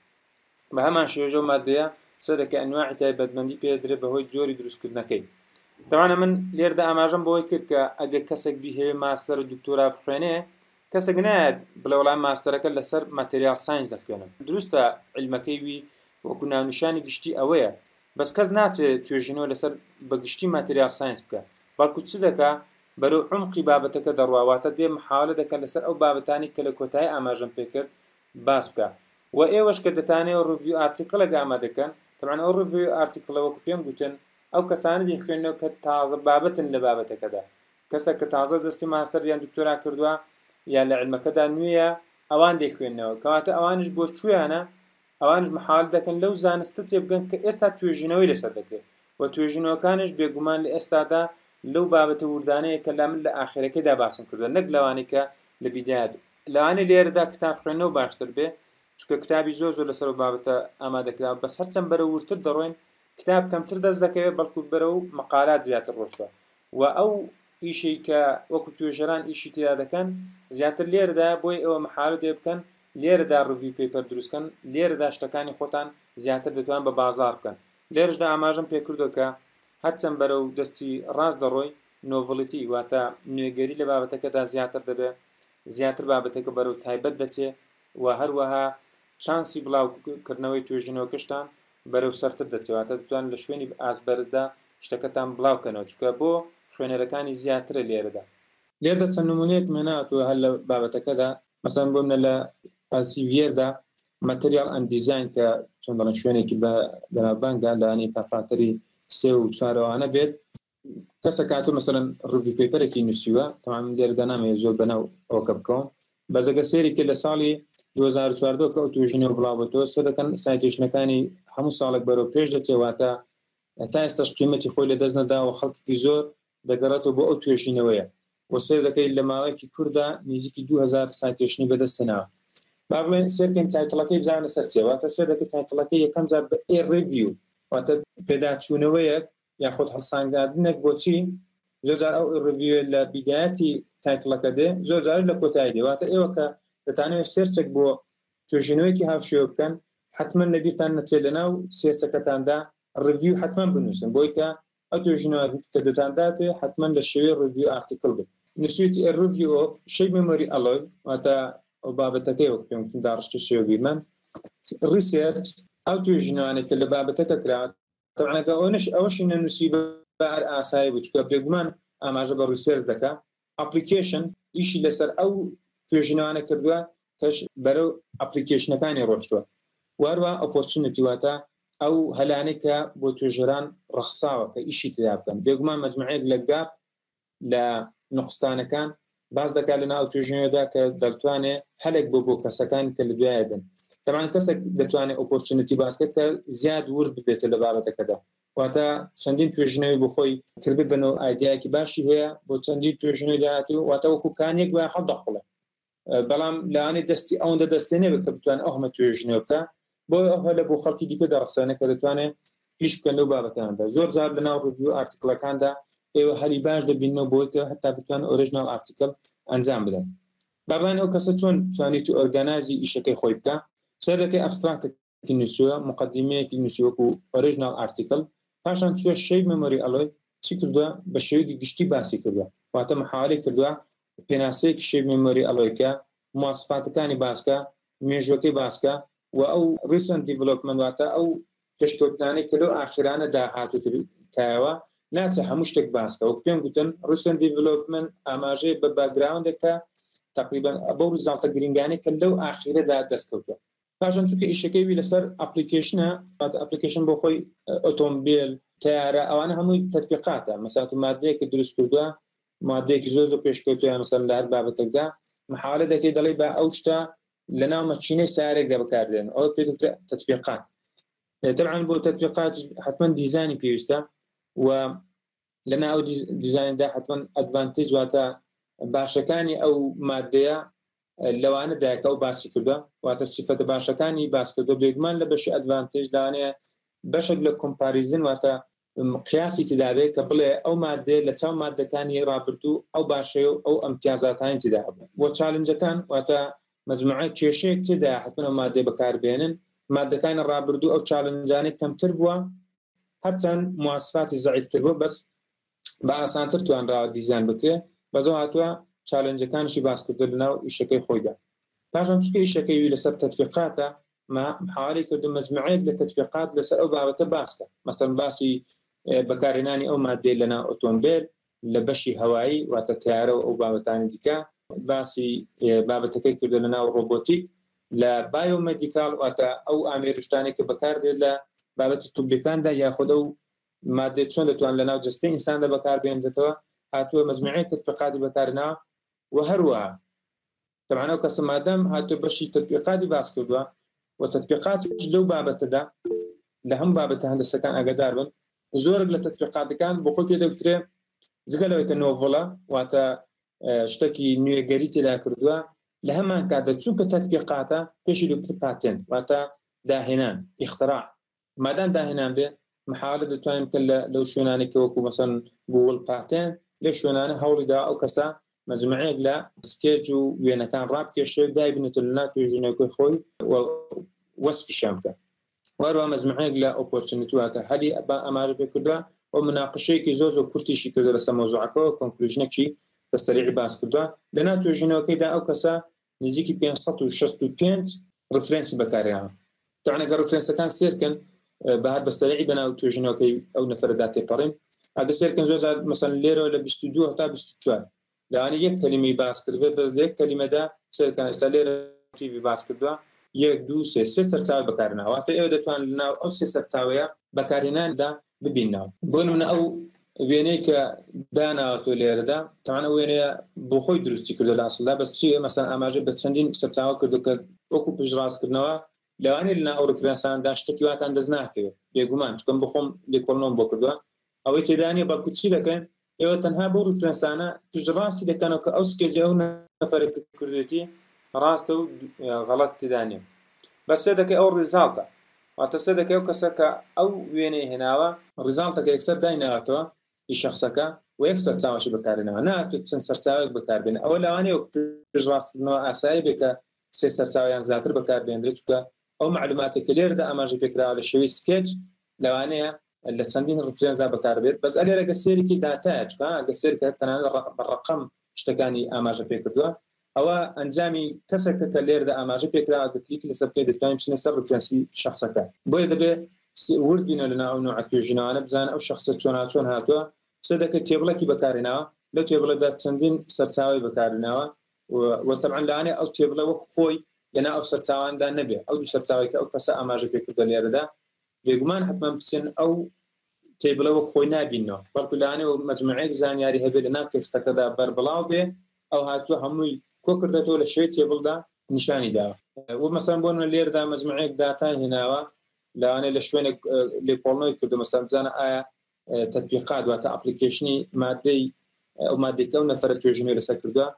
بە هەمان شێوەش ئەو مادەیە سەدەکە ئەنواعی تایبەتمەندی پێ دەدرێت بەهۆی جۆری دروستکردنەکەی. تەبعەن من لێرەدا ئاماژەم بەوەی کرد کە ئەگەر کەسێک بیهەوێ ماستەر و دکتۆرا بخوێنێ، کەسێک نایەت بڵێ وەڵا ماستەرەکە لەسەر material science دەخوێنم. دروستە عیلمەکەی وی وەکو ناونیشانی گشتی ئەوەیە، بەس کەس ناچێت توێژینەوە لەسەر بە گشتی material science بکە، بەڵکو چ دەکا بەرەو عومقی بابەتەکە دەڕوا، واتە دێ محاولە دەکا لەسەر ئەو بابەتانەی کە لە کۆتایی ئاماژەم پێ کرد باس بکا. وە ئێوەش کە دەتانەوێ review article ێک ئامادە کەن، تەبعەن ئەو review article ە وەکو پێم گوتن ئەو کەسانە دەیخوێننەوە کە تازە بابەتن لە بابەتەکەدا، کەسێک کە تازە دەستی ماستەر یان دکتۆرا کردووە یان لە عیلمەکەدا نوێیە ئەوان دەیخوێننەوە، کەواتە ئەوانیش بۆ کوێیانە؟ ئەوانیش مەحاول دەکەن لەو زانستە تێبگەن کە ئێستا توێژینەوەی لەسەر دەکرێت و توێژینەوەکانیش بێگومان لە ئێستادا لەو بابەتە وردانەیە کە لا من لە ئاخرەکەیدا باسم کردووە نەک لەوانەی کە لە بیدایەت. لەوانەیە لێرەدا کتاب خوێندنەوە باشتر بێ چونکە کتابی زۆر زۆر لەسەر ئەو بابەتە ئامادە کراوە، بەس هەرچەند بەرەو وردتر دەڕۆین کتاب کەمتر دەست دەکەوێت بەڵکو بەرەو مەقالات زیاتر ڕۆشتوە و ئەو ئیشەی کە وەکو توێژەران ئیشی تێدا دەکەن زیاتر لێرەدایە، بۆیە ئێوە مەحالە دێ بکەن لێرەدا review paper دروست کەن، لێرەدا شتەکانی خۆتان زیاتر دەتوان بە بازاڕ بکەن. لێرەشدا ئاماژەم پێکردوە کە هەرچەند بەرەو دەستی ڕاست دەڕۆی novelty واتە نوێگەری لە بابەتەکەدا زیاتر دەبێ، زیاتر بابەتەکە بەرەو تایبەت دەچێ و هەروەها چانسی بڵاوکردنەوەی توێژینەوەکەشتان بەرەو سەرتر دەچێ، واتە دەتوان لە شوێنی ئاست بەرزدا شتەکەتان بڵاو کەنەوە چونکە بۆ خوێنەرەکانی زیاترە لێرەدا. لێرەدا چەند نمونەیەکم هێناوەتەوە هەر لە بابەتەکەدا، مەسەلەن بۆ منە لە Elsevier دا Material and Design کە چۆن دەڵێن شوێنێکی بە بەناوبانگە لەوانەیە پافاتەری سێ و چوار ئەوانە بێت، کەسە کاتۆ مەسەلەن review paper ێکی نووسیوە، تەمام من لێرەدا نامەوێت زۆر بەناو ئەوەکە بکەوم، بەس ئەگەر سەیری کرد لە ساڵی 2014 کە ئەو توێژینەوە بڵاو بۆتەوە، سەر دەکەن citation ەکانی هەموو ساڵێک بەرەو پێش دەچێت، واتە تا ئێستاش قیمەتی خۆی لەدەست نەداوە، خەڵکێکی زۆر دەگەڕێتەوە بۆ ئەو توێژینەوەیە و سەیر دەکەیت لە ماوەیەکی کورتدا نزیکی 2000 citation ی بەدەست هێناوە. با بڵێن سەیرکەین title ەکەی بزانە سەر چیە، واتە سەیر دەکەیت title ەکەی یەکەم جار بە a review، واتە پێداچوونەوەیەک یاخود هەڵسانگاندنێک بۆچی زۆر جار ئەو review لە بیدایەتی title ەکە دێ، زۆر جاریش لە کۆتایی دێ. واتە ئێوە کە دەتانەوێت search ێک بۆ توێژینەوەیەکی هاوشێوە بکەن، حەتمەن لەبیرتان نەچێت لەناو search ەکەتاندا review حەتمەن بنووسن، بۆی کە ئەو توێژینەوە کە دەتانداتێ حەتمەن لە شێوەی review article بێت. نووسویەتی A Review of Shape Memory Alloy، واتە ئەو بابەتەکەی وەک پێم وتن داڕشتە شێوە بیرمەند research، ئەو توێژینەوانەی کە لە بابەتەکە کراوە، تەبعەن ئەگەر ئەوەنەش ئەوەشی نەنووسی بە هەر ئاسایی بوو، چونکە بێگومان ئاماژە بە research دەکا. application ئیشی لەسەر ئەو توێژینەوانە کردووە کەش بەرەو application ەکانی ڕۆشتووە، واروا opportunity واتە ئەو هەلانەی کە بۆ توێژەران ڕەخساوە کە ئیشی تێدا بکەن. بێگومان مەجموعەیەک لە gap لە نوقستانەکان باس دەکات لە ناو توێژینەوەدا کە دەتوانێت هەلێک بۆ بۆ کەسەکان کە لە دوایە دێن. تەبعەن کەسێک دەتوانێت opportunity باس بکات کە زیاد ورد ببێتە لە بابەتەکەدا، واتە چەندین توێژینەوەی بۆ خۆی کردبن و ئایدیایەکی باشی هەیە بۆ چەندین توێژینەوەی داهاتوو، واتە وەکو کانیەک وایە هەڵدەقوڵێ، بەڵام لەوانەیە دەستی ئەوەندە دەستێ نەبێت کە بتوانێت ئەو هەمە توێژینەوە بکە، بۆ ئەو هەلە بۆ خەڵکی دیکە دەڕەخسێنێت کە دەتوانێت ئیش بکەن لەو بابەتاندا. زۆر جار لە ناو review article ەکاندا ئێوە هەلی باش دەبیننەوە بۆی کە هەتا بتوانن original article ئەنجام بدەن. با بزانین ئەو کەسە چۆن توانیت organize ی ئیشەکەی خۆی بکە. سەر دەکەی abstract ێکی نووسیوە، مقدمەیەکی نووسی وەکو original article، پاشان چووە shape memory alloy چی کردووە؟ بە شێوەیەکی گشتی باسی کردووە، واتە محاولەی کردووە پێناسەیەکی shape memory alloy کە، مواسفاتەکانی باسکە، مێژوەکەی باسکە و ئەو recent development واتە ئەو پێشکەوتنانەی کە لەو ئاخیرانەدا هاتووتە کایەوە، ناچێ هەموو شتێک باسکە. وەک پێم گوتن recent development ئاماژەیە بە background ێک کە تقریبا بەو result ە گرنگانەی کە لەو ئاخیرەدا دەستکەوتووە. پاشان چونکە ئیشەکەی وی لەسەر application ە، واتە application بۆ خۆی ئۆتۆمبیل، تەیارە، ئەوانە هەمووی تەتبیقاتە. مەسەلەن تۆ مادەیەکت دروست کردووە، مادەیەکی زۆر زۆر پێشکەوتووە، مەسەلەن لە هەر بابەتێکدا محاولە دەکەی دەڵێی با ئەو شتە لە ناو مەکینەی سەیارێکدا بەکاردێن، ئەوە پێ دەگوترێت تەتبیقات. تەبعەن بۆ تەتبیقات حتمما دیزانی پێویستە و لە ناو دیزایندا حتمما advantage واتە باشەکانی ئەو مادەیە لەوانەدایە کە ئەو باسی کردووە، واتە سیفەتە باشەکانی باس کردووە. بێگومان لە بەشی advantage لەوانەیە بەشێک لە comparison واتە قیاسی تێدا بێت کە بڵێ ئەو مادەیە لە چاو مادەکانی ڕابردوو ئەو باشەیە و ئەو ئەمتیازاتانی تێدا هەبوو. وە challenge ەکان واتە مەجموعە کێشەیەک تێدا حتمما ئەو مادەیە بەکاربێنن، مادەکانی ڕابردوو ئەو challenge انەی کەمتر بووە، هەرچەند مواسفاتی زەعیفتر بووە بەس بە ئاسانتر توانراوە دیزان بکرێ. بەزەوە هاتووە challenge ەکانیشی باس کردو لەناو ئیشەکەی خۆیدا. پاشان چونکە ئیشەکەی وی لەسەر تەتبیقاتە، ما محاولەی کردو مەجموعەیەک لە تەتبیقات لەسەر ئەو بابەتە باس کە، مەسەلەن باسی بەکارهێنانی ئەو مادەیە لەناو ئۆتۆمبێل، لە بەشی هەوایی واتە تەیارە و ئەو بابەتانی دیکە، باسی بابەتەکەی کردو لەناو robotic، لە biomedical واتە ئەو ئامێر و شتانەی کە بەکاردێت لە بابەتی طبیەکاندا، یاخود ئەو مادەی چۆن دەتوان لەناو جەستەی ئینساندا بەکاربێنرێتەوە، هاتووە مەجموعەی تەتبیقاتی بەکارهێناوە. و هەروەها تەبعەن ئەو کەسە مادام هاتووە بەشی تەتبیقاتی باس کردووە، و تەتبیقاتیش لەو بابەتەدا لە هەموو بابەتە هەندەسەکان ئاگادار بن زۆرێک لە تەتبیقاتەکان بۆ خۆی پێ دەگوترێ جگە لەوەی کە novel ە، واتە شتێکی نوێگەری تێدا کردووە، لە هەمان کاتدا چونکە تەتبیقاتە پێشی دەگوترێ patent، واتە داهێنان، اختراع. مادام داهێنان بێ محاولە دەتوانین بکەن لە لەو شوێنانەی کە وەکو مەسەن گوگل patent لەو شوێنانە هەوڵی دا ئەو کەسە مەجموعەیەک لە sketch و وێنەکان ڕابکێشێ و دایبنێتە لە ناو توێژینەوەکەی خۆی و وەسفیشیان بکە. وەروە مەجموعەیەک لە opportunity واتە هەلی بە ئاماژە پێ کردووە و مناقشەیەکی زۆر زۆر کورتیشی کردووە لەسەر مەوزوعەکەوە، conclusion ێکی بە سەریعی باس کردووە. لەناو توێژینەوەکەیدا ئەو کەسە نزیکی 565 reference ی بەکارهێناوە. تەبعەن ئەگەر reference ەکان سێرکەن بە هەر بە سەریعی بەناو توێژینەوەکەی ئەو نەفەرەدا تێپەڕین، ئەگەر سێرکەن زۆر جار مەسەلەن لێرەوە لە 22 هەتا 24 لەوانەیە یەک کەلیمەی باس کردبێ، بەس لە یەک کەلیمەدا سێرکەن ئێستا لێرە تیڤی باس کردووە یەک دوو سێ سێ سەرچاوە بەکارهێناوە، واتە ئێوە دەتوانن لەناو ئەو سێ سەرچاوەیە بەکارهێناندا ببیننەوە. بۆ نمونە ئەو وێنەی کە داناوەتەوە لێرەدا، تەبعەن ئەو وێنەیە بۆ خۆی دروستی کردووە لە ئەسڵدا، بەس چییە مەسەلەن ئاماژەی بە چەندین سەرچاوە کردووە کە وەکو پشتڕاستکردنەوە لەوانەیە لەناو ئەو reference اندا شتێکی واتان دەست ناکەوێت، بێگومان چونکە من بۆ خۆم لێکۆڵینەوەم بۆ کردووە ئەوەی تێدا نییە، بەڵکو چی دەکەن ئێوە تەنها بەو reference انە پشتڕاستی دەکەنەوە کە ئەو sketch ە ئەو نەفەرە کە کردوێتی ڕاستە و غەڵەت تێدا نییە. بەس سێ دەکەی ئەو result ە، واتە سێ دەکەی ئەو کەسە کە ئەو وێنەی هێناوە، result ەکە یەکسەر دایناوەتەوە ئی شەخسەکە و یەک سەرچاوەشی بەکارهێناوە، ناهاتوێت چەند سەرچاوەیەک بەکاربێنێ. ئەوە لەوانەیە وەک پشتڕاستکردنەوە ئاسایی بێ کە سێ سەرچاوە یان زیاتر بەکاربێنرێت، چونکە ئەو مەعلوماتەی کە لێرەدا ئاماژەی پێکراوە لە شێوەی sketch لەوانەیە لە چەندین reference دا بەکاربێت. بەس ئەلێرە گەر سێرێکی داتایە، چونکە گەر سێرکە تەنانەت بە ڕەقەم شتەکانی ئاماژە پێکردووە، ئەوە ئەنجامی کەسێکە کە لێرەدا ئاماژە پێکراوە، گەر کلیکی لەسەر بکەیت دەتوانین بچینە سەر reference ی شەخسەکە. بۆیە دەبێت ورد بینەوە لەناو ئەو نوعە توێژینەوانە، بزانن ئەو شەخسە چۆناچۆن هاتووە، قسە دەکەیت table ێکی بەکارهێناوە، لەو table ەدا چەندین سەرچاوەی بەکارهێناوە و تەبعەن لەوانەیە ئەو table ە وەک خۆی لەناو ئەو سەرچاواندا نەبێ، ئەو دوو سەرچاوەی کە ئەو کەسە ئاماژە پێکردووە لێرەدا بێگومان حتمما بچن ئەو table ە وەک خۆی نابینەوە، بەڵکو لەوانەیە مەجموعەیەک زانیاری هەبێ لەناو text ەکەدا بەربڵاو بێ، ئەو هاتووە هەمووی کۆ کردێتەوە لە شێوەی table دا نیشانی داوە. و مەسەلەن بۆ نمونە لێرەدا مەجموعەیەک داتای هێناوە، لەوانەیە لە شوێنێک لێکۆڵنەوەی کردو، مەسەلەن بزانە ئایا تەتبیقات واتە application ی مادەی ئەو مادەی کە ئەو نەفەرە توێژینەوەی لەسەر کردووە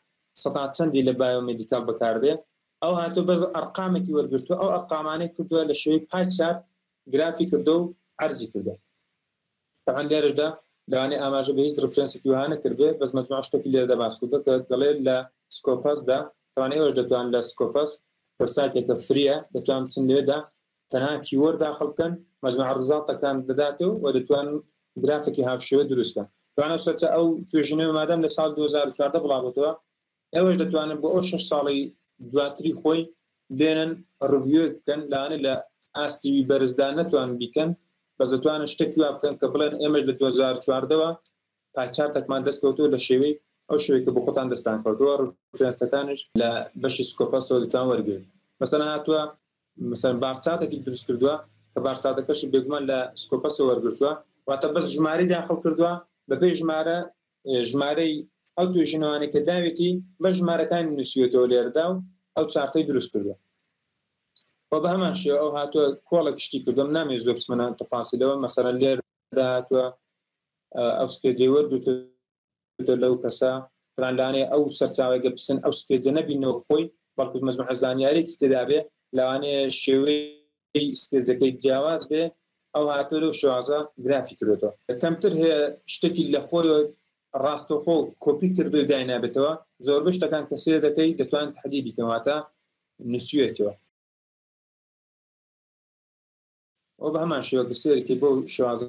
سەتا چەندی لە biomedical بەکاردێ، ئەو هاتووە بەس ئەرقامێکی وەرگرتووە، ئەو ئەرقامانەی کردووە لە شێوەی pie chart گرافی کردووە و عەرزی کردووە. تەبعەن لێرەشدا لەوانەیە ئاماژە بە هیچ reference ێکی وەها نەکردبێ، بەس مەجموعە شتێکی لێرەدا باس کردووە کە دەڵێ لە Scopus دا، تەبعەن ئێوەش دەتوان لە Scopus کە سایتێکە free یە دەتوان بچن لەوێدا تەنها keyword داخل بکەن مەجموعە result ەکان دەداتێ و دەتوان گرافێکی هاوشێوە دروست بکەن. توانە سەرچە ئەو توێژینەوە مادام لە ساڵ 2014 بڵاوبۆتەوە، ئێوەش دەتوانن بۆ ئەو شەش ساڵی دواتری خۆی بێنن review ێک بکەن، لەوانەیە لە ئاستی بەرزدا نەتوان بیکەن، بەس دەتوانن شتێکی وا بکەن کە بڵێن ئێمەش لە 2014 ەوە pie chart ێکمان دەست کەوتووە لە شێوەی ئەو شێوەی کە بۆ خۆتان دەستان کەوتووە، reference ەکانیش لە بەشی Scopus ەوە دەتوان وەرگرن. مەسەلەن هاتووە مەسەلەن bar chart ێکی دروست کردووە کە bar chart ەکەشی بێگومان لە Scopus ەوە وەرگرتووە، واتە بەس ژمارەی داخل کردووە، بەپێی ژمارە ژمارەی ئەو توێژینەوانەی کە داوێتی بە ژمارەکانی نووسیوەتەوە لێرەدا و ئەو chart ەی دروست کردووە. و بە هەمان شێوە ئەو هاتووە کۆڵێک شتی کردووە، من نامەوێت زۆر بچمە ناو تەفاسیلەوە. مەسەلەن لێرەدا هاتووە ئەو sketch ەی وەرگرتووە لەو کەسە، تەبعەن لەوانەیە ئەو سەرچاوەی گە بچن ئەو sketch ە نەبینەوە خۆی، بەڵکو مەجموعە زانیاریەکی تێدا بێ، لەوانەیە شێوەی sketch ەکەی جیاواز بێ، ئەو هاتووە لەو شێوازە گرافی کردوێتەوە. کەمتر هەیە شتێکی لە خۆیەوە ڕاستەوخۆ کۆپی کردو داینابێتەوە، زۆربەی شتەکان کە سێر دەکەی دەتوانن تەحدیدی کەن، واتە نووسیوێتەوە. ئەو بە هەمان شێوە کە سێرکی بەو شێوازە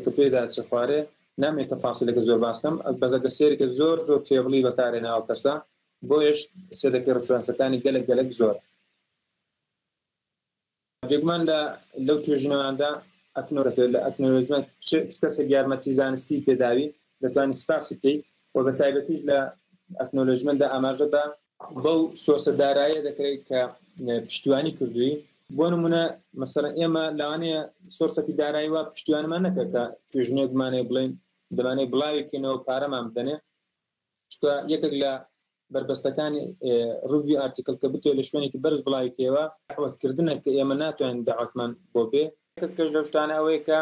کە پێدا چ خوارێ، نامێت تەفاسیلەکە زۆر باس کەم، بەس ئەگەر سێرکە زۆر زۆر table ی بەکارێناوە کەسە، بۆیەش سێدەکەی reference ەکانی گەلک گەلک زۆر. بێگومان لە لەو توێژینەواندا acknowledge لە acknowledgement چ کەسێک یارمەتی زانستی پێداوی دەتوانانی سپاسی بکەیت و بە تایبەتیش لە acknowledgement دا ئاماژە بە بەو source ە داراییە دەکرێت کە پشتیوانی کردووی. بۆ نمونە مەسەلەن ئێمە لەوانەیە source ێکی دارایی وا پشتیوانمان نەکە کە توێژینەوەکمانەیە بڵێن دەمانەیە بڵاوی کەینەوە پارەمان بدەنێ، چونکە یەکێک لە بەربەستەکانی review article کە بتەوێت لە شوێنێکی بەرز بڵاوی کەیەوە، دەعوەتکردنە کە ئێمە ناتوانین دەعوەتمان بۆ بێ. یەکێکش لەو شتانە ئەوەیە کە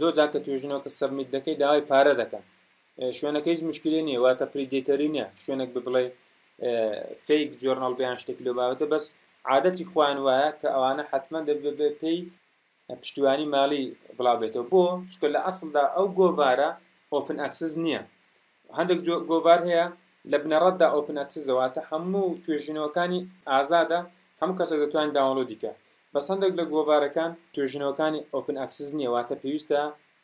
زۆر جار کە توێژینەوەکە submit دەکەی داوای پارە دەکەن. شوێنەکە هیچ مشکلێ نییە، واتە predatory نییە، شوێنێک بڵێ fake journal بیان شتێک لەو بابەتە، بەس عادەتی خۆیان وایە کە ئەوانە حتمما دەبێت بە پێی پشتیوانی ماڵی بڵاو بێتەوە. بۆ؟ چونکە لە ئەسڵدا ئەو گۆڤارە open access نییە. هەندێک گۆڤار هەیە لە بنەڕەتدا open access ە، واتە هەموو توێژینەوەکانی ئازادە، هەموو کەسێک دەتوانێت download ی کە. بەس هەندێک لە گۆڤارەکان توێژینەوەکانی open access نییە، واتە پێویستە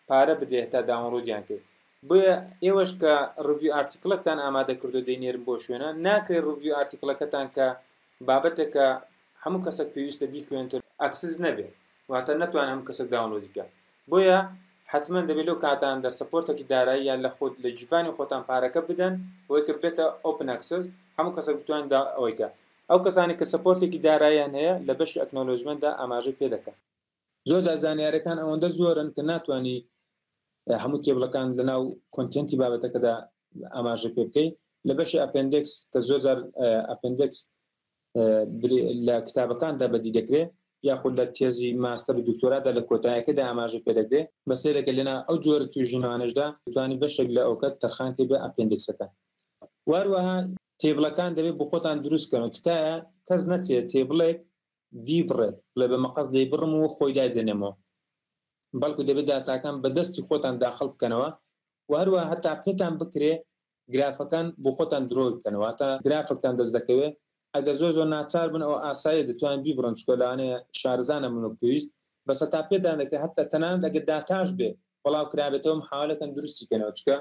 پارە بدەیت تا download یان کەیت. بۆیە ئێوەش کە review article ەکتان ئامادە کردو دەینێرن بۆ شوێنە، ناکرێت review article ەکەتان کە بابەتێکە هەموو کەسێک پێویستە بیخوێنێت access نەبێت، واتە نەتوان هەموو کەسێک download ی کە. بۆیە حتمما دەبێت لەو کاتاندا support ێکی دارایی یان لە خۆت لە جیڤانی خۆتان پارەکە بدەن بۆی کە بێتە open access، هەموو کەسێک بتوانێت ئەوەی کە. ئەو کەسانی کە support ێکی داراییان هەیە لە بەشی acknowledgement دا ئاماژەی پێ دەکەن. زۆر جار زانیارەکان ئەوەندە زۆرن کە ناتوانانی هەموو table ەکان لەناو content ی بابەتەکەدا ئاماژە پێ بکەیت. لە بەشی appendix کە زۆر جار appendix لە کتابەکاندا بەدی دەکرێت، یاخود لە تێزی ماستەر و دکتۆرادا لە کۆتایەکەدا ئاماژە پێ دەکرێت، بە سەیرەکە لەنا ئەو جۆرە توێژینەوانەشدا توانی بەشێک لە ئەوکەت تەرخان کەی بە appendix ەکان. واروەها table ەکان دەبێت بۆ خۆتان دروست کەن و تکایە کەس نەچێت table ێک بیبڕێت، بڵێ بە مەقەست دەیبڕم و خۆی دایدەنێمەوە، بەڵکو دەبێت داتاکان بە دەستی خۆتان داخل بکەنەوە. و هەروەها هەتا پێتان بکرێ گرافەکان بۆ خۆتان درۆی بکەنەوە، هەتا گرافێکتان دەست دەکەوێت. ئەگەر زۆر زۆر ناچار بن ئەوە ئاساییە دەتوانن بیبڕن، چونکە لەوانەیە شارەزا نەبن وەک پێویست، بەس هەتا پێتان دەکرێت هەتا تەنانەت ئەگەر داتاش بێ بەڵاو کرابێتەوە محاولەکەن دروستی کەنەوە، چونکە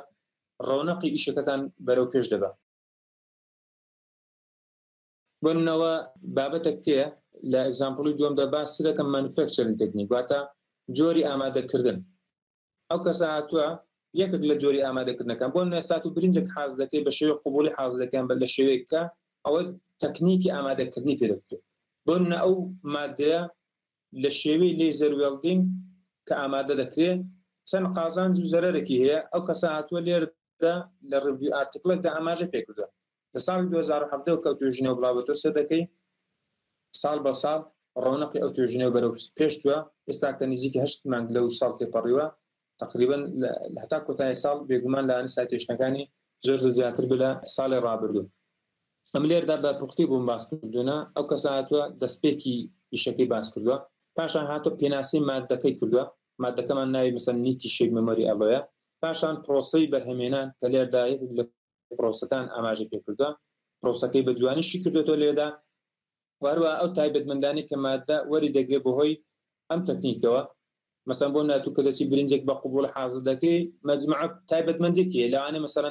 ڕەونەقی ئیشەکەتان بەرەو پێش دەبا. بۆ نمونەوە بابەتێک کێ لە example ی دووەمدا باس چ دەکەم، manufacturing technique، واتە جۆری ئامادەکردن. ئەو کەسە هاتووە یەکێک لە جۆری ئامادەکردنەکان، بۆ نمونە ئێستا تو برنجێک حاز دەکەی بە شێوەی قبوڵی حاز دەکەن بە لە شێوەیەک کە ئەوە تەکنیکی ئامادەکردنی پێ دەکرێت. بۆ نمونە ئەو مادەیە لە شێوەی laser welding کە ئامادە دەکرێت چەند قازانج و زەرەرێکی هەیە. ئەو کەسە هاتووە لێرەدا لە review article ێکدا ئاماژە پێکردووە لە ساڵی 2017 کە توێژینەوە بڵاوبێتەوە، سەر دەکەی ساڵ بە ساڵ ڕەونەقی ئەو توێژینەوە بەرەو پێش چووە. ئێستا کە نزیکی 8 مانگ لەو ساڵ تێپەڕیوە تقریبا هەتا کۆتایی ساڵ بێگومان لەوانە citation ەکانی زۆر زۆر زیاتر بێ لە ساڵی ڕابردوو. ئەم لێردا بە پوختی بووم باس کردوونە. ئەو کەسە هاتووە دەستپێکی ئیشەکەی باس کردووە، پاشان هاتووە پێناسەی مادەکەی کردووە، مادەکەمان ناوی مثلا NiTi shape memory alloy ە. پاشان پرۆسەی بەرهەمێنان کە لێردا یەکێک لە پرۆسەکان ئاماژە پێ کردووە، پرۆسەکەی بە جوانی شی کردوێتەوە لێدا. واروە ئەو تایبەتمەندانی کە مادە وەری دەگرێت بەهۆی ئەم تەکنیکەوە، مثلا بۆ ناتوو کە دەچی برنجێک بە قوبوڵ حاضر دەکەی مەجموعە تایبەتمەندێکی لەوانەیە مثلا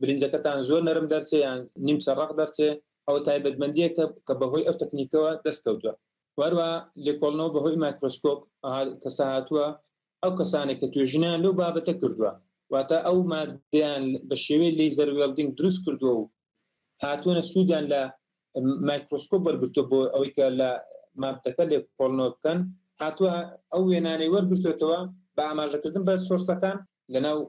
برنجەکەتان زۆر نەرم دەرچێ یان نیمچە ڕەق دەرچێ، ئەو تایبەتمەندیەکە کە بەهۆی ئەو تەکنیکەوە دەست کەوتووە. واروە لێکۆڵنەوە بەهۆی مایکرۆسکۆپ کەسە هاتووە ئەو کەسانێک کە توێژینەیان لەو بابەتە کردووە، واتە ئەو مادەیان بە شێوەی laser welding دروست کردووە و هاتوونە سوودیان لە مایکرۆسکۆپ وەرگرتووە بۆ ئەوەی کە لە مادەکە لێکۆڵنەوە بکەن، هاتووە ئەو وێنانەی وەرگرتوێتەوە بە ئاماژەکردن بە source ەکان لەناو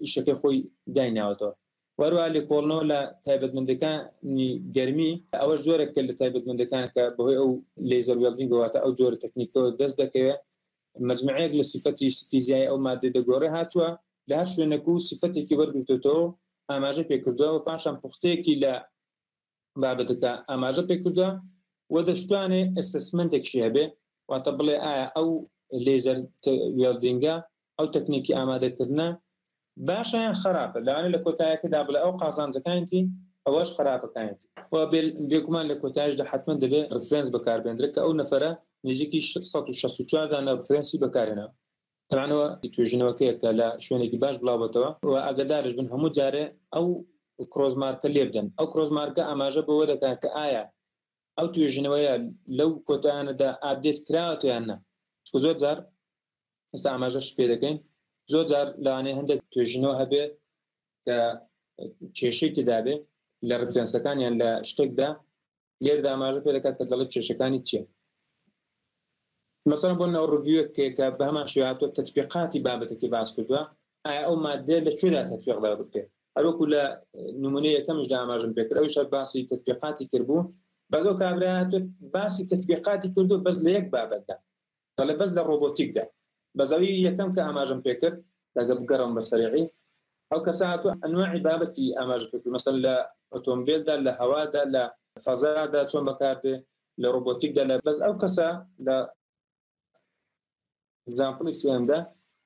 ئیشەکەی خۆی دایناوەتەوە. وەروە لێکۆڵنەوە لە تایبەتمەندەکانی گەرمی، ئەوەش جۆرێک کە لە تایبەتمەندەکان کە بەهۆی ئەو laser welding واتە ئەو جۆرە تەکنیکەوە دەست دەکەوێت، مەجموعەیەک لە سیفەتی فیزیایی ئەو مادەی دەگۆڕێ. هاتووە لە هەر شوێنێک و سیفەتێکی وەرگرتوێتەوە ئاماژە پێکردووە و پاشان پوختەیەکی لە بابەتەکە ئاماژە پێکردووە و دەشتوانێ assessment ێکشی هەبێ، واتە بڵێ ئایا ئەو laser welding ە ئەو تەکنیکی ئامادەکردنە باشە یان خراپە. لەوانەیە لە کۆتایەکەدا بڵێ ئەو قازانجەکانیتی ئەوەش خراپەکانیتی. و بێگومان لە کۆتایشدا حتمما دەبێت reference بەکاربێندرێت کە ئەو نەفەرە نزیکی 164 دانە reference ی بەکارهێناوە. تەمانەوە توێژینەوەکەیە کە لە شوێنێکی باش بڵاوبێتەوە و ئاگادارش بن هەموو جارێ ئەو cross mark ە لێ بدەن. ئەو cross mark ە ئاماژە بەوە دەکات کە ئایا ئەو توێژینەوەیە لەو کۆتایانەدا update کراوەتەوە یان نا. چونکە زۆر جار ئێستا ئاماژەش پێ دەکەین، زۆر جار لەوانەیە هەندێک توێژینەوە هەبێ کە کێشەی تێدا بێ لە reference ەکان یان لە شتێکدا. لێردا ئاماژە پێ دەکات کە دەڵێت کێشەکانی چییە. مەسەڵەن بۆ ناو review ەک کە بە هەمان شێوە هاتووە تەتبیقاتی بابەتەکەی باس کردووە، ئایا ئەو مادەیە لە کوێدا تەتبیق دەکرێت. هەروەکو لە نمونەی یەکەمیشدا ئاماژەم پێکرد ئەویش هەر باسی تەتبیقاتی کردبوو، بەس ئەو کابرا هاتووە باسی تەتبیقاتی کردووە بەس لە یەک بابەتدا، دەڵێ بەس لە ڕۆبۆتیکدا. بەس ئەوی یەکەم کە ئاماژەم پێکرد، ئەگە بگەڕێم بە سەریعی، ئەو کەسە هاتووە ئەنواعی بابەتی ئاماژە پێکرد، مەسەلەن لە ئۆتۆمبێلدا، لە هەوادا، لە فەزادا چۆن بەکاردێ، لە ڕۆبۆتیکدا، لە بەس ئەو کەسە لە example ی سێیەمدا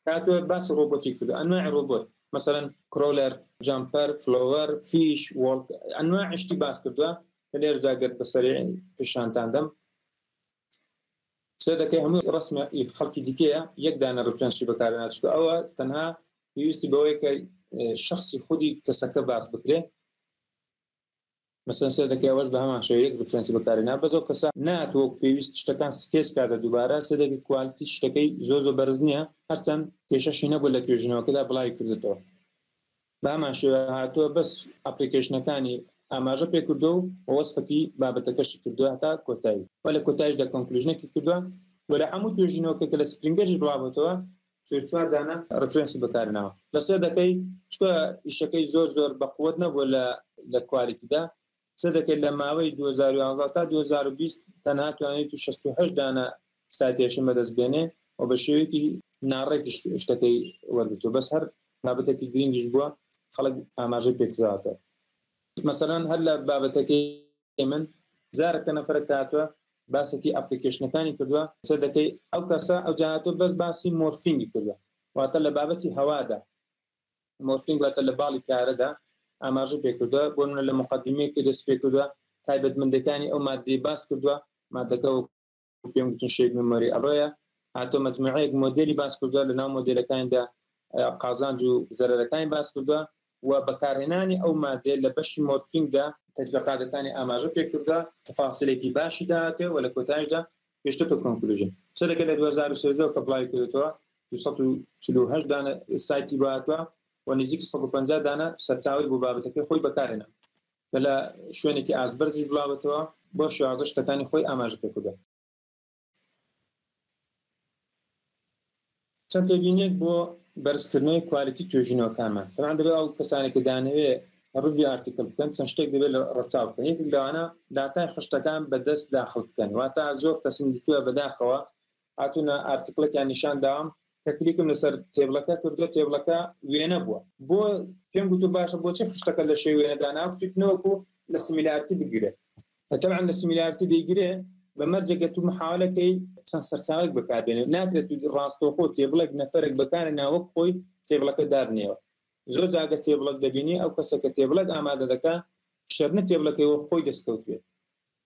هاتووە باسی ڕۆبۆتی کردو، ئەنواعی ڕۆبۆت مەسەلەن crawler، jumper، follower، fish، walk، ئەنواعی شتی باس کردووە کە لێرەدا گەر بە سەریعی پیشانتان دەم سێ دەکەی هەموو ڕسمی خەڵکی دیکەیە، یەک دانە reference ی بەکارهێنا، چونکە ئەوە تەنها پێویستی بەوەیە کە شخصی خودی کەسەکە باس بکرێ. مەسەلەن سێ دەکەی ئەوەش بە هەمان شێوە یەک reference ی بەکارهێنا، بەس ئەو کەسە نەهاتووە وەک پێویست شتەکان sketch کاتە دووبارە. سێ دەکەی quality شتەکەی زۆر زۆر بەرز نییە، هەرچەند کێشەشی نەبوو لە توێژینەوەکەدا بڵاوی کردێتەوە. بە هەمان شێوە هاتووە بەس application ەکانی ئاماژە پێکردووە و وەسفەکی بابەتەکەشی کردووە هەتا کۆتایی، و لە کۆتاییشدا conclusion ێکی کردووە. و لە هەموو توێژینەوەکە کە لە Springer یش بڵاوبۆتەوە 44 دانە reference ی بەکارهێناوە. لە سێ دەکەی چونکە ئیشەکەی زۆر زۆر بەقوەت نەبووە لە quality دا، سێ دەکەی لە ماوەی 2011 تا 2020 تەنها توانیویەتی 68 دانە citation بەدەست بێنێ و بە شێوەیەکی ناڕێکیش شتەکەی وەرگرتووە، بەس هەر بابەتێکی گرنگیش بووە خەڵک ئاماژەی پێکراوەتە. مەسەلەن هەر لە بابەتەکەی من جارێک کە نەفەرێک هاتووە باسێکی application ەکانی کردووە، سێ دەکەی ئەو کەسە ئەو جا هاتووە بەس باسی morphing ی کردووە، واتە لە بابەتی هەوادا morphing، واتە لە باڵی تارەدا ئاماژە پێکردووە. بۆ نمونە لە مقدمەیەکی دەست پێکردووە، تایبەتمەندەکانی ئەو مادەی باس کردووە، مادەکە وەکو پێم گوتن shape memory alloy ە، هاتووە مەجموعەیەک مۆدێلی باس کردووە، لە ناو مۆدێلەکانیدا قازانج و زەرەرەکانی باس کردووە و بەکارهێنانی ئەو مادەیە لە بەشی morphing دا تەتبیقاتەکانی ئاماژە پێکردووە، تەفاسیلێکی باشی داهاتێ و لە کۆتایشدا گەشتۆتە conclusion. سەرەکە لە 2013 کە بڵاوی کردێتەوە 248 دانە cite ی بۆ هاتووە و نزیک 150 دانە سەرچاوەی بۆ بابەتەکەی خۆی بەکارهێنا کە لە شوێنێکی ئاست بەرزیش بڵاوێتەوە بۆ شێوازە شتەکانی خۆی ئاماژە پێکردووە. چەند تێبینیەک بۆ بەرزکردنەوەی quality توێژینەوەکانمان. تەبعەن دەبێت ئەو کەسانێک کە دانەوێ review article بکەن چەند شتێک دەبێت لە ڕەچاو بکەن. یەکێک لەوانە داتای خشتەکان بەدەست داخل بکەن، واتە زۆر کەسم دیتووە بەداخەوە هاتوونە article ێکیان نیشان داوم کە کلیکم لەسەر table ەکە کردووە، table ەکە وێنە بووە. بۆ پێم گوتووە باشە بۆچی خشتەکە لە شێوەی وێنە داناوە؟ گوتوویت نەوەکو لە similarity بگرێ. تەبعەن لە similarity دەیگرێ بە مەرجێک گەر تو محاولە کەی چەند سەرچاوەیەک بەکاربێنێ، ناکرێت تو ڕاستەوخۆ table ێک نەفەرێک بەکارێ ناوەک خۆی table ەکە دابنێەوە. زۆر جاگە table ێک دەبینی ئەو کەسە کە table ێک ئامادە دەکا شەرنە table ەکەی وەک خۆی دەستکەوتوێ،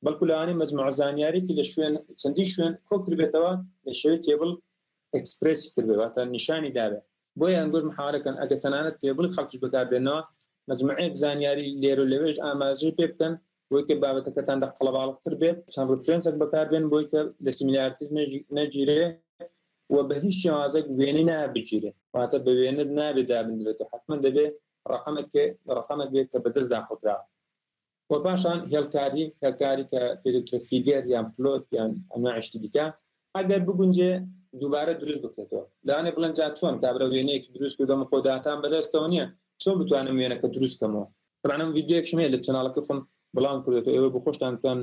بەڵکو لەوانەیە مەجموعە زانیاریکی لە شوێن چەندین شوێن کۆ کردبێتەوە لە شێوەی table express ی کردبێ، واتە نیشانی دابێ. بۆیە ئەنگۆش محاولە کەن ئەگەر تەنانەت table ی خەڵکیش بەکاربێنەوە مەجموعەیەک زانیاری لێرە و لەوێش ئاماژەی پێ بکەن بۆی کە بابەتەکەتان دە قەڵەباڵغتر بێت، چەند reference ێک بەکاربێن بۆی کە لە similarity نەگیرێ و بە هیچ شێوازێک وێنەی نابێت بگیرێ، واتە بە وێنەت نابێت دابنرێت و حتمما دەبێ ڕقەمێک ڕقەمێک بێت کە بەدەست داخڵ کراوە. و پاشان هێڵکاری، هێڵکاری کە پێدەوترێ figure یان plot یان ئەنواعی شتی دیکە، ئەگەر بگونجێ دووبارە دروست بکرێتەوە. لەوانەیە بڵێن جا چۆن کابرا وێنەیەکی دروست کردەم خۆ داتام بەدەستەوە نییە، چۆن بتوانم وێنەکە دروست کەمەوە؟ تەبعەن ئەم ڤیدیۆیەکشم هەیە لە channel ەکەی خۆم بڵاوم کردوێتەوە، ئێوە بۆ خۆشتان بتوان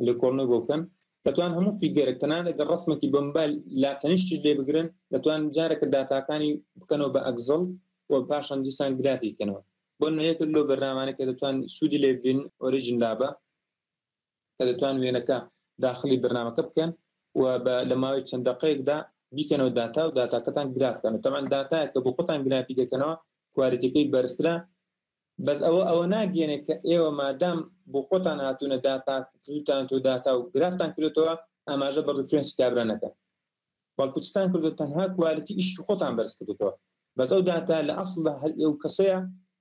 لێکۆڵنەوەی بۆ بکەن. دەتوان هەموو figure ێک تەنانەت ئەگەر ڕسمێکی بە مۆبایل لا تەنیشتیش لێ بگرن، دەتوان جارێکە داتاکانی بکەنەوە بە Excel و پاشان دیسان گرافی کەنەوە. بۆ نمونە یەکێک لەو بەرنامانە کە دەتوان سوودی لێ ببین OriginLab ە، کە دەتوان وێنەکە داخلی بەرنامەکە بکەن و بە لە ماوەی چەند دقەیەکدا بیکەنەوە داتا و داتاکەتان گراف بکەن. تەبعەن داتایە کە بۆ خۆتان گرافی دەکەنەوە quality ەکەی بەرزترە، بەس ئەوە ئەوە ناگەێنێت کە ئێوە مادام بۆ خۆتان هاتوونە داتا کردوتان تۆ داتا و گرافتان کردێتەوە ئاماژە بە reference ی کابرا نەکەن، بەڵکو چتان کردو تەنها quality ئیشی خۆتان بەرز کردێتەوە. بەس ئەو داتا لە ئەسڵدا هەر ئەو کەسەیە،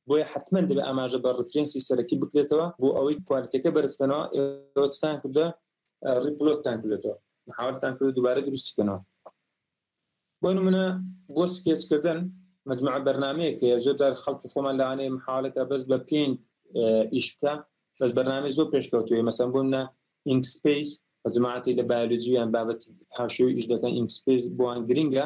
بۆیە حتمما دەبێت ئاماژە بە reference ی سەرەکی بکرێتەوە بۆ ئەوەی quality ەکە بەرز بکەنەوە. ئێوە چتان کردووە؟ replot تان کردێتەوە، محاولتان کردو دووبارە دروستی کەنەوە. بۆ نمونە بۆ sketch کردن مجموعە بەرنمەیەک هەیە، زۆر جار خەڵکی خۆمان لەوانەیە محاولەکە بەس بە Paint ئیش بکە، بەس بەرنامەی زۆر پێشکەوتووە. مەسەن بۆ منە Inkscape بە جماعەتی لە بایۆلۆجی یان بابەتی هاوشێوەی ئیش دەکەن، Inkscape بۆیان گرنگە.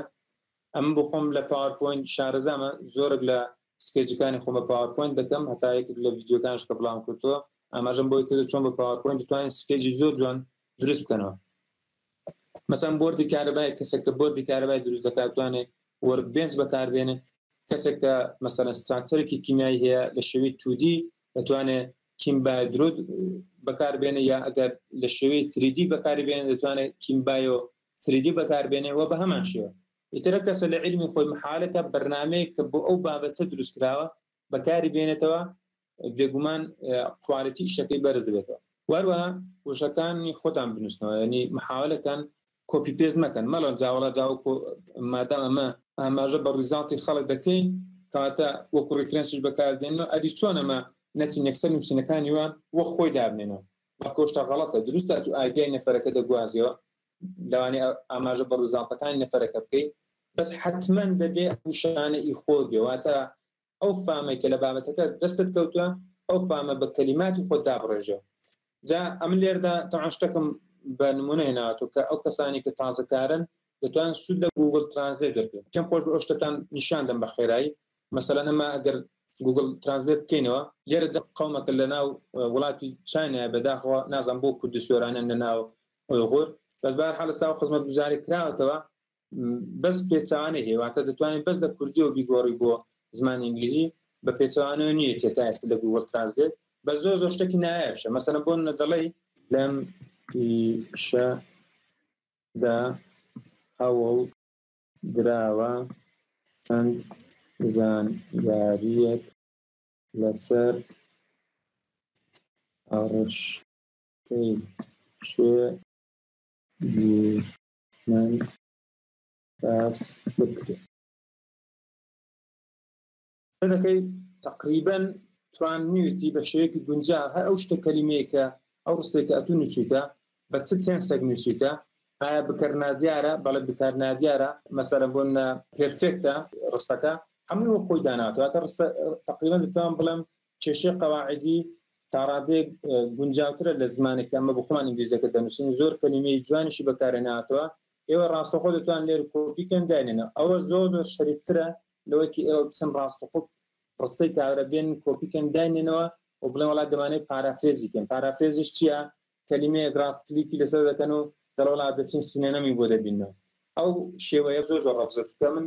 ئەمن بۆ خۆم لە PowerPoint شارەزامە، زۆرێک لە sketch ەکانی خۆم بە PowerPoint دەکەم، هەتا یەکێک لە ڤیدیۆکانش کە بڵاوم کردەوە ئاماژەم بۆی کردو چۆن بە PowerPoint دەتوانین sketch ی زۆر جوان دروست بکەنەوە. مەسەن بۆردی کارەبای، کەسێک کە بۆردی کارەبای دروست دەکات توانێت Workbench بەکاربێنێ. کەسێک کە مەسەلەن structure ێکی کیمیایی هەیە لە شێوەی 2D دەتوانێت ChemBioDraw بەکاربێنێ، یا ئەگەر لە شێوەی 3D بەکاری بێنێ دەتوانێت ChemBio 3D بەکاربێنێ و بە هەمان شێوە. ئیترە کەسە لە عیلمی خۆی محالەکە بەرنامەیەک کە بۆ ئەو بابەتە دروست کراوە بەکاری بێنێتەوە، بێگومان quality ئیشەکەی بەرز دەبێتەوە. واروەها وشەکانی خۆتان بنووسنەوە، یعنی محاولەکان copy paste مەکەن، مەڵێن جاوەڵا جاوەکو مادام ئەمە ئاماژە بە result ی خەڵک دەکەین کەواتە وەکو reference یش بەکاردێنەوە، ئەدی چۆن ئەمە نەچین یەکسەر نووسینەکانی وان وەک خۆی دابنێنەوە؟ بەڵکو شتە غەڵەتە. دروستە ئەتوو ئایدیای نەفەرەکە دەگوازیەوە، لەوانەیە ئاماژە بە result ەکانی نەفەرەکە بکەیت، بەس حتمما دەبێ وشانە ئی خۆت بێ، واتە ئەو فامەی کە لە بابەتەکە دەستت کەوتووە ئەو فامە بە کەلیماتی خۆت دابڕێژێ. جا ئەمن لێرەدا تەعا شتەکەم بە نمونە هێناوەتەوە کە ئەو کەسانی کە تازەکارن دەتوان سوود لە Google Translate وەرگرن. پێم خۆش بوو ئەو شتەتان نیشان دەم بە خێرایی. مەسەلەن ئەمە ئەگەر Google Translate بکەینەوە لێرە قەومەکە لە ناو وڵاتی چاینا، بەداخەوە نازانم بۆ کوردی سۆرانیان لە ناو ئۆیغور، بەس بەهەر حاڵ ئێستا خزمەتگوزاری کراوەتەوە، بەس پێچەوانەی هەیە، واتە دەتوانین بەس لە کوردیەوە بیگۆڕی بۆ زمانی ئینگلیزی، بە پێچەوانەوە نییە تا ئێستا لە Google Translate. بە زۆر زۆر شتێکی نایابشە. مەسەلەن بۆ نمونە دەڵێی لەم ئیشەدا هەوڵ دراوە چەند زانیاریەک لەسەر ڕشتەی شێ من ساز بکرێت. دەکەی تقریبا توانیویەتی بە شێوەیەکی گونجا هەر ئەو شتە کەلیمەیە کە ئەو ڕستەیە کە ئەتوو نووسیتە بە چ tense ێک نووسیتە، ئایا بکەر نادیارە؟ بەڵێ بکار نادیارە. مەسەلەن بۆ نمونە perfect ە ڕستەکە هەمووی وەک خۆی داناوەتەوە، واتە ڕستە تقریبا دەتوانم بڵێم کێشەی قەواعیدی تاڕادەیەک گونجاوترە لە زمانێک کە ئەمە بۆ خۆمان ئینگلیزیەکە دەنووسین، زۆر کەلیمەی جوانیشی بەکارهێناوەتەوە. ئێوە ڕاستەوخۆ دەتوان لێرە کۆپی کەن داینێنەوە، ئەوە زۆر زۆر شەریفترە لەوەی کە ئێوە بچن ڕاستەوخۆ ڕستەی کابرا بێن کۆپی کەن داینێنەوە و بڵێن وەڵا دەمانەوێت paraphrase ی کەن. paraphrase یش چییە؟ کەلیمەیەک ڕاست کلیکی لەسەر دەکەن و دەڵێ وەڵا دەچین synonym ی بۆ دەبینەوە. ئەو شێوەیە زۆر زۆر ڕەفزە، چونکە من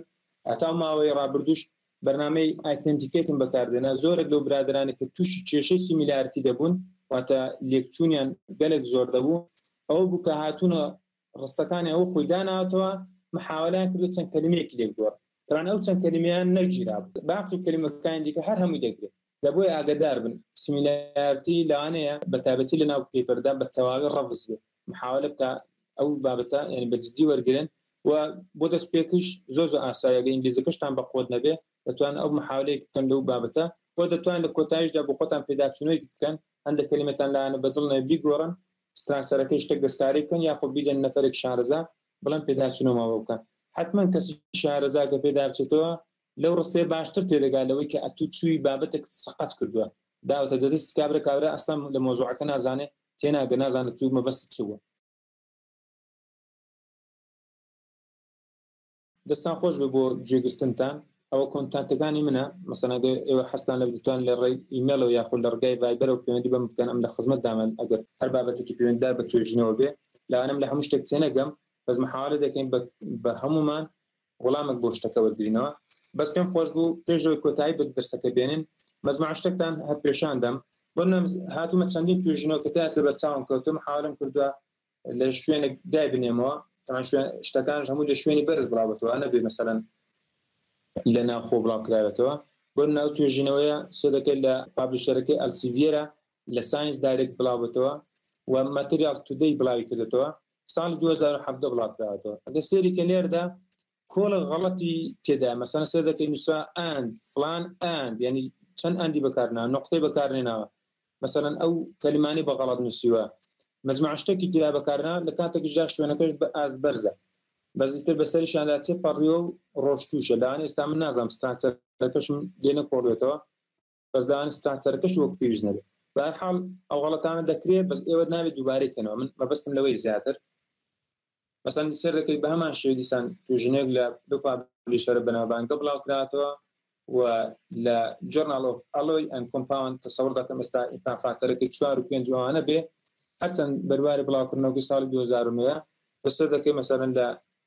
هەتا ماوەی ڕابردووش بەرنامەی iThenticate م بەکاردێنا، زۆرێک لەو برادرانی کە تووشی کێشەی similarity دەبوون، واتە لێکچوونیان گەلێک زۆر دەبوو، ئەوە بوو کە هاتوونە ڕستەکانی ئەو خۆی داناوەتەوە، محاولەیان کردو چەند کەلیمەیەکی لێک گۆڕ، تەبعەن ئەو چەند کەلیمەیان نەگیرا، باقی کەلیمەکانی دیکە هەر هەمووی دەگرێت. جا بۆیە ئاگادار بن similarity لەوانەیە بە تایبەتی لە ناو paper دا بە تەواوی ڕەفز بێ، محاولە بکە ئەو بابەتە یعنی بە جدی وەرگرن و بۆ دەست پێکش زۆر زۆر ئاساییە، ئەگەر ئینگلیزەکەشتان بە قوت نەبێ دەتوان ئەو محاولەیەک بکەن لەو بابەتە و دەتوان لە کۆتاییشدا بۆ خۆتان پێداچوونەوەیەک بکەن، هەندێک کەلیمەتان لایەنە بەدڵ نەبێ بیگۆڕن، structure ەکەی شتێک دەستکاری بکەن، یاخود بیدەن نەفەرێک شارەزا بڵێن پێداچوونەوەمان بۆ بکەن. حتمما کەسی شارەزا کە پێدا بچێتەوە لەو ڕستەیە باشتر تێدەگا لەوەی کە ئەتوو چووی بابەتێکت سەقەت کردووە داوەتە دەدەست کابرا، کابرا ئەسڵەن لە مۆزوعەکە نازانێ، تێناگە، نازانێت تو مەبەستت چ بووە. دەستان خۆش بێ بۆ گوێگرتنتان. ئەوە contact ەکانی منە، مەسەلەن ئەگەر ئێوە حەزتان لە دەتوان لە ڕێی ئیمێڵەوە یاخود لە ڕێگای Viber ەوە پەیوەندی بەم بکەن، ئەم لە خزمەت دامە ئەگەر هەر بابەتێکی پەیوەندیدار بە توێژینەوە بێ. لەوانەم لە هەموو شتێک تێنەگەم، بەس محاولە دەکەین بە هەموومان وەڵامێک بۆ شتەکە وەرگرینەوە. بەس پێم خۆش بوو پێش ئەوەی کۆتایی بە دەرسەکە بێنین مەجموعە شتێکتان هەر پێشان دەم. بۆ نمونە هاتوومە چەندین توێژینەوە کە تا ئێستا بەرچاوم کەوتووە، محاولەم کردووە لە شوێنێک دای بنێمەوە. تەمان شوێن شتەکانش هەموو لە شوێنی بەرز بڵاوبێتەوە، نەبێ مەسەلەن لە ناوخۆ بڵاو کراوێتەوە. بۆ نمونە ئەو توێژینەوەیە سێدەکەی لە publisher ەکەی Elsevier ە لە ScienceDirect بڵاوبێتەوە و Materials Today بڵاوی کردێتەوە، ساڵی 2017 بڵاو کراوەتەوە. ئەگەر سێری کە لێرەدا کۆڵە غەڵەتی تێدا، مەسەلەن سێر دەکەی نووسا and فلان and، یعنی چەند and ی بەکارناوە، نقطەی بەکارنێناوە، مەسەلەن ئەو کەلیمانەی بە غەڵەت نووسیوە، مەجموعە شتێکی تێدا بەکارنا، لە کاتێکیشدا شوێنەکەش بە ئاست بەرزە، بەس ئیتر بەسەریشیاندا تێپەڕیوە و ڕۆشتووشە. لەوانەیە ئێستا من نازانم structure ەکەشم لێ نەکۆڵێتەوە، بەس لەوانەیە structure ەکەش وەک پێویست نەبێت. بە هەر حاڵ ئەو غەڵەتانە دەکرێت، بەس ئێوە نابێت دووبارەی کەنەوە. من مەبەستم لەوەی زیاتر مەسەلەن سێر دەکەیت بە هەمان شێوە دیسان توێژینەوەیەک لە لەو publisher ە بەناوبانگە بڵاو کراوەتەوە. و لە Journal of Alloy and Compound تەسەوڕ دەکەم ئێستا impact factor ەکەی چوار و پێنج ئەوانە بێ هەرچەند بەرواری بڵاوکردنەوەی ساڵی 2009 بەسەر دەکەی مەسەرەن لە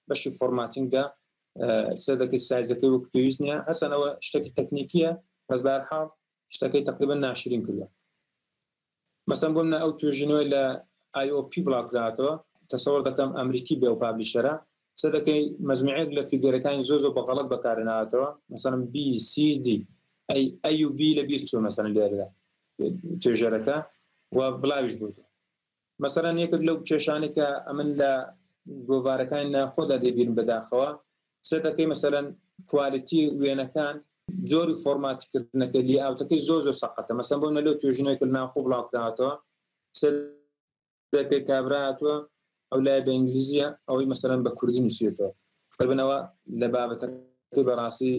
بەشی formatting دا سەر دەکەی سایزەکەی وەک پێویست نییە هەرچەند ئەوە شتێکی تەکنیکیە بەس بەهەرحاڵ شتەکەی تقریبا ناشرین کردووە. مەسەن بۆ منە ئەو توێژینەوەی لە IOP بڵاوکراوەتەوە تەسەوەر دەکەم ئەمریکی بێ ئەو publisher ە قسە دەکەی مەجموعەیەک لە figure ەکانی زۆر زۆر بە غەڵەت بەکارهێناوەتەوە مەسەن B C D ئەی A و B لە بیر چووە مەسەن لێرەدا توێژەرەکە و بڵاویش بووتەوە. مەسەلەن یەکێک لەو کێشانەی کە ئەمن لە گۆڤارەکانی ناخۆدا دەیبینم بەداخەوە قسە دەکەی مەسەلەن quality وێنەکان جۆری فۆرماتکردنەکە layout ەکەی زۆر زۆر سەقەتە مەسەن بۆ لەو توێژینەوەی کە ناخۆ بڵاوکراوەتەوە قسە دەکەی کابرا هاتووە ئەو لای بە ئینگلیزیە ئەوەی مەسەلەن بە کوردی نووسیوێتەوە بنەوە لە بابەتەکەی بەڕاستی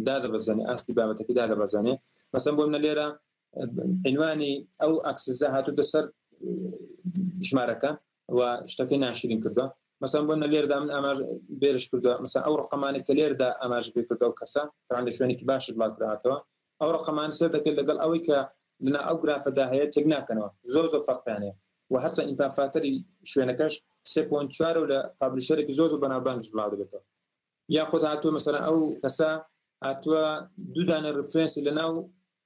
دادەبەزێنێ ئاستی بابەتەکەی دادەبەزێنێ مەسەن بۆ منە لێرە عنوانی ئەو axis ە هاتوتە سەر ژمارەکە و شتەکەی ناشرین کردووە مەسەن بۆ نە لێردا من ئاماژ بێرش کردووە مەسەن ئەو ڕقەمانی کە لێردا ئاماژ پێ کردەوە کەسە تەوان لە شوێنێکی باش بڵاوکراوەتەوە ئەو ڕقەمان سەر دەکرد لەگەڵ ئەوەی کە لەنا ئەو گرافەدا هەیە تێک ناکەنەوە زۆر زۆر فەرقیان هەیە و هەرچەند impact factor ی شوێنەکەش 3.4 و لە publisher ێکی زۆر زۆر بەناوبانگش بڵاو دەبێتەوە یاخود هاتووە مەسەلەن ئەو کەسە هاتووە دوو دانە reference ی لەناو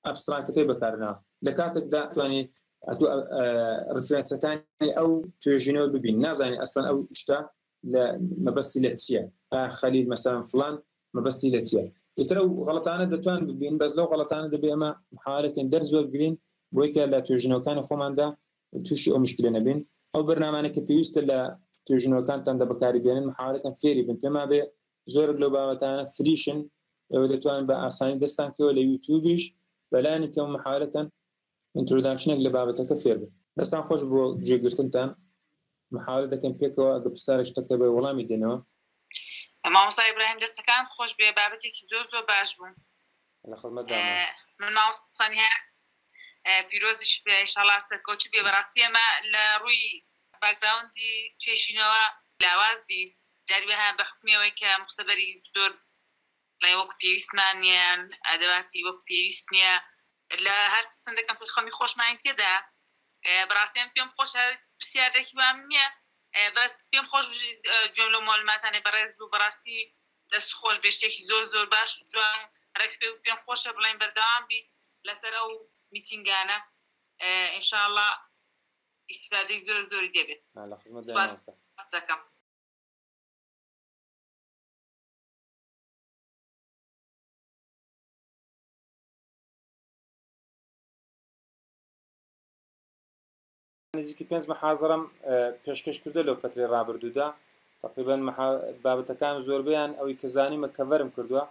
abstract ەکەی بەکارنا لە کاتێکدا توانی ئەتو reference ەکانی ئەو توێژینەوە ببین نازانی ئەسڵەن ئەو شتە لە مەبەستی لە چییە خەلیل مەسەلەن فلان مەبەستی لە چییە ئیتر ئەو غەڵەتانە دەتوان ببین بەس لەو غەڵەتانە دەبێ ئەمە محاولەکەین دەرس وەرگین بۆی کە لە توێژینەوەکانی خۆماندا تووشی ئەو مشکلە نەبین. ئەو بەرنامانەی کە پێویستە لە توێژینەوەکانتاندا بەکاری بێنن محاولەکەن فێری بن. پێمان بێ زۆرێک لەو بابەتانە free شن، ئێوە دەتوانن بە ئاسانی دەستان کەوە لە یوتیوبیش بەلانی کەم محاولەکەن introduction ێک لە بابەتەکە فێر بن. دەستان خۆش بۆ گوێگرتنتان. محاولە دەکەم پێکەوە ئەگەر پرسیارێک شتەکە بێ وەڵامی دەنەوە. مامۆستا ئیبراهیم دەستەکانت خۆش بێ بابەتێکی زۆر زۆر باش بوو. لە خزمەتدام. من مامۆستا نیهاد پیرۆزیش بێ ئیشاڵا سەرکەوتوو بێ بەڕاستی ئێمە لە ڕووی background ی توێژینەوە لاوازین جاری وایە بە حوکمی ئەوەی کە مختبەری زۆر بڵێ وەکو پێویستمان نییە یان ئەدەواتی وەکو پێویست نییە لە هەر چەندە کەمتر خەمی خۆشمانی تێدا بەڕاستی ئەم پێم خۆش هەر پرسیارێکی وام نییە بەس پێم خۆش گوێم لەو مەعلوماتانەی بەڕێز بوو بەڕاستی دەست خۆش بێ شتێکی زۆر زۆر باش و جوان ڕێک پێ پێم خۆشە بڵێن بەردەوام بی لەسەر ئەو meeting انە ئینشاءاللە ئیسفادەی زۆر زۆری دەبێت لە خزمەت سپاس دەکەم. نزیکی پێنج محازەرەم پێشکەش کردو لەو فەترەی ڕابردوودا تقریبا بابەتەکان زۆربەیان ئەوەی کە زانیمە cover م کردووە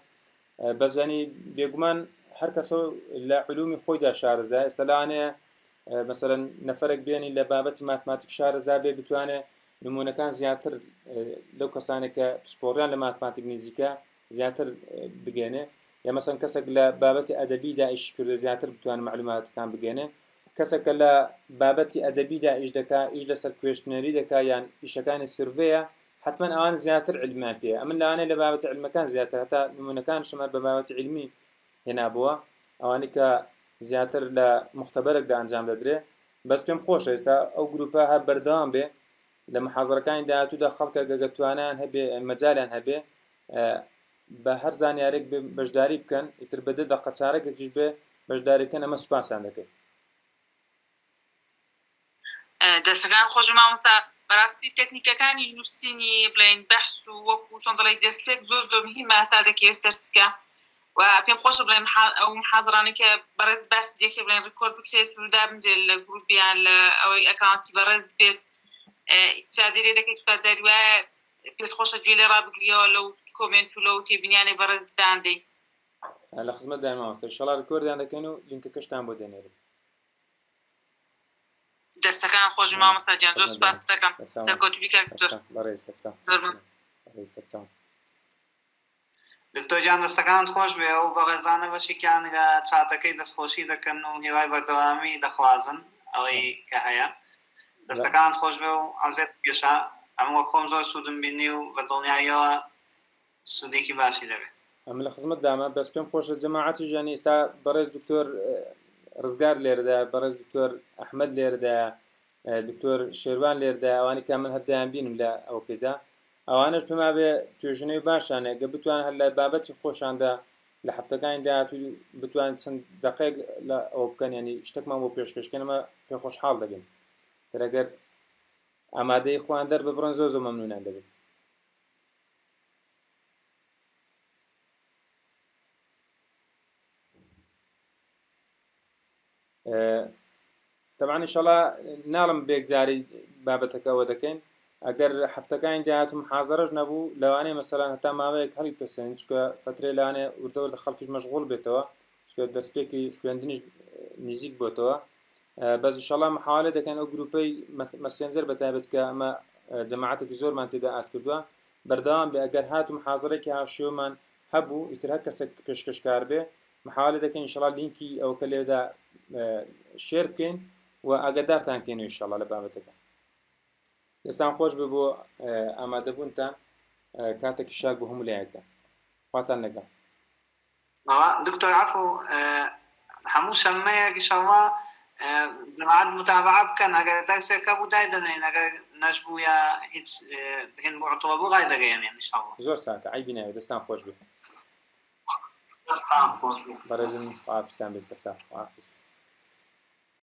بەزانی بێگومان هەر کەسە لە علومی خۆیدا شارەزا ئێستا لەوانەیە مەسەرەن نەفرێک بێنی لە بابەتی ماتماتیک شارەزا بێ بتوانێ نمونەکان زیاتر لەو کەسانێک کە پسپۆڕیان لە ماتماتیک نزیکە زیاتر بگەێنێ یا مەسەن کەسێک لە بابەتی ئەدەبیدا ئیش کردو زیاتر بتوانێت معلوماتەکان بگەێنێ کەسێک کە لە بابەتی ئەدەبیدا ئیش دەکا، ئیش لەسەر questionnaire ی دەکا یان ئیشەکانی survey ە، حەتمەن ئەوان زیاتر عیلمیان پێیە. ئەمن لەوانەیە لە بابەتە عیلمەکان زیاتر هەتا نموونەکانشم هەر بە بابەتی عیلمی هێنابووە، ئەوانەی کە زیاتر لە موختەبەرێکدا ئەنجام دەدرێ. بەس پێم خۆشە ئێستا ئەو گرووپە هەر بەردەوام بێ لە محازەرەکانی داهاتوودا خەڵکە گەگە توانایان هەبێ مەجالیان هەبێ بە هەر زانیارێک بێ بەشداری بکەن ئیتر بە دە دەقە چارەکێکیش بێ بەشداری بکەن ئەمە سوپاسیان دەکەین. دەستەکان خۆش مامۆستا بەڕاستی تەکنیکەکانی نووسینی بڵێن بەحس و وەکو چۆن دەڵێی دەستپێک زۆر زۆر مهمە هەتا دەکەوێت سەر سکە و پێم خۆشە بڵێم ئەو محازرانەی کە بەڕێز باسی دەکرێت بڵێن record بکرێت و دابنرێت لە گروپیان لە ئەوەی account ی بەڕێز بێت ئیسفادەی لێ دەکەیت چونکە جاری وایە پێت خۆشە گوێ لێ ڕابگریەوە لەو comment و لەو تێبینیانەی بەڕێز داندەی. لە خزمەت داین مامۆستا ئیشەڵا record یان دەکەین و لینکەکەشتان بۆ دەنێرین. دەستەکان خۆش مامۆستا گیان زۆر سوپاست دەکەم سەرکەوتوبی کاک دکتۆر. بەڕێز سەرچاو. زۆر مەمنون. بەڕێز سەرچاو. دکتۆر گیان دەستەکانت خۆش بێ ئەو بەڕێزانە بەشێکیان لە چاتەکەی دەستخۆشی دەکەن و هیوای بەردەوامی دەخوازن ئەوەی کە هەیە دەستەکانت خۆش بێ و عەزێت کێشا ئەمن وەک خۆم زۆر سوودم بینی و بە دڵنیاییەوە سوودێکی باشی دەبێت. ئەمن لە خزمەت دامە بەس پێم خۆشە جەماعەتی ژیانی ئێستا بەڕێز دکتۆر ڕزگار لێرەدا بەڕێز دکتۆر ئەحمد لێرەدا دکتۆر شێروان لێردا ئەوانی کە من هەردایان بینم لە ئەوکەیدا ئەوانش پێما بێ توێژنەوەی باشانە گە بتوان هەر لە بابەتی خۆشاندا لە هەفتەکانی داهاتوو بتوان چەند دقێک لە ئەوە بکەن ینی شتێکمان بۆ پێشکەشکەنەمە پێ خۆشحاڵ دەبین ترەگەر ئامادەی خۆیان دەرببڕن زۆر زۆر مەمنونیان دەبین. تەبعەن ئینشەڵا ناڵم بێکجاری بابەتەکە ئەوە دەکەین ئەگەر هەفتەکانی داهاتوو محازەرەش نەبوو لەوانەیە مەسەلەن هەتا ماوەیەک هەڵی پەسێن چکە فترێ لەوانەیە وردە وردە خەڵکیش مەشغوڵ بێتەوە چکە دەستپێکی خوێندنیش نزیک بۆتەوە بەس ئینشەڵا محاولە دەکەن ئەو گروپەی مەسێنجەر بە تایبەت کە ئەمە جەماعەتێکی زۆرمان تێدا ئات کردووە بەردەوام بێ ئەگەر هاتو محازەرێکی هاوشێوەمان هەبوو ئیتر هەر کەسێک پێشکەشکار بێ محاولە دەکەین ئینشەڵا لینکی ئەوکە لێدا شێر بکەین و ئاگادارتان کەین ئینشەڵا لە بابەتەکە دەستان خۆش بێ بۆ ئامادەبوونتان کاتێکی شاد بۆ هەموو لایەکدا خواتان لەگەڵ دکتۆر عفو هەموو شەممەیەک ئیشەڵڵا جەماعەت متابعە بکەن ئەگەر دەرسێک هەبوو دایدەنێین ئەگەر نەشبوو یا هیچ هین بوو عوتڵە بوو ڕایدەگەیەنین ئیشەڵڵا. زۆر چاکە عەیبی ناوێ دەستان خۆش بێ. دەستان خۆش بێ. بەڕێزم خواحافیزتان بێ سەرچاو خواحافیز.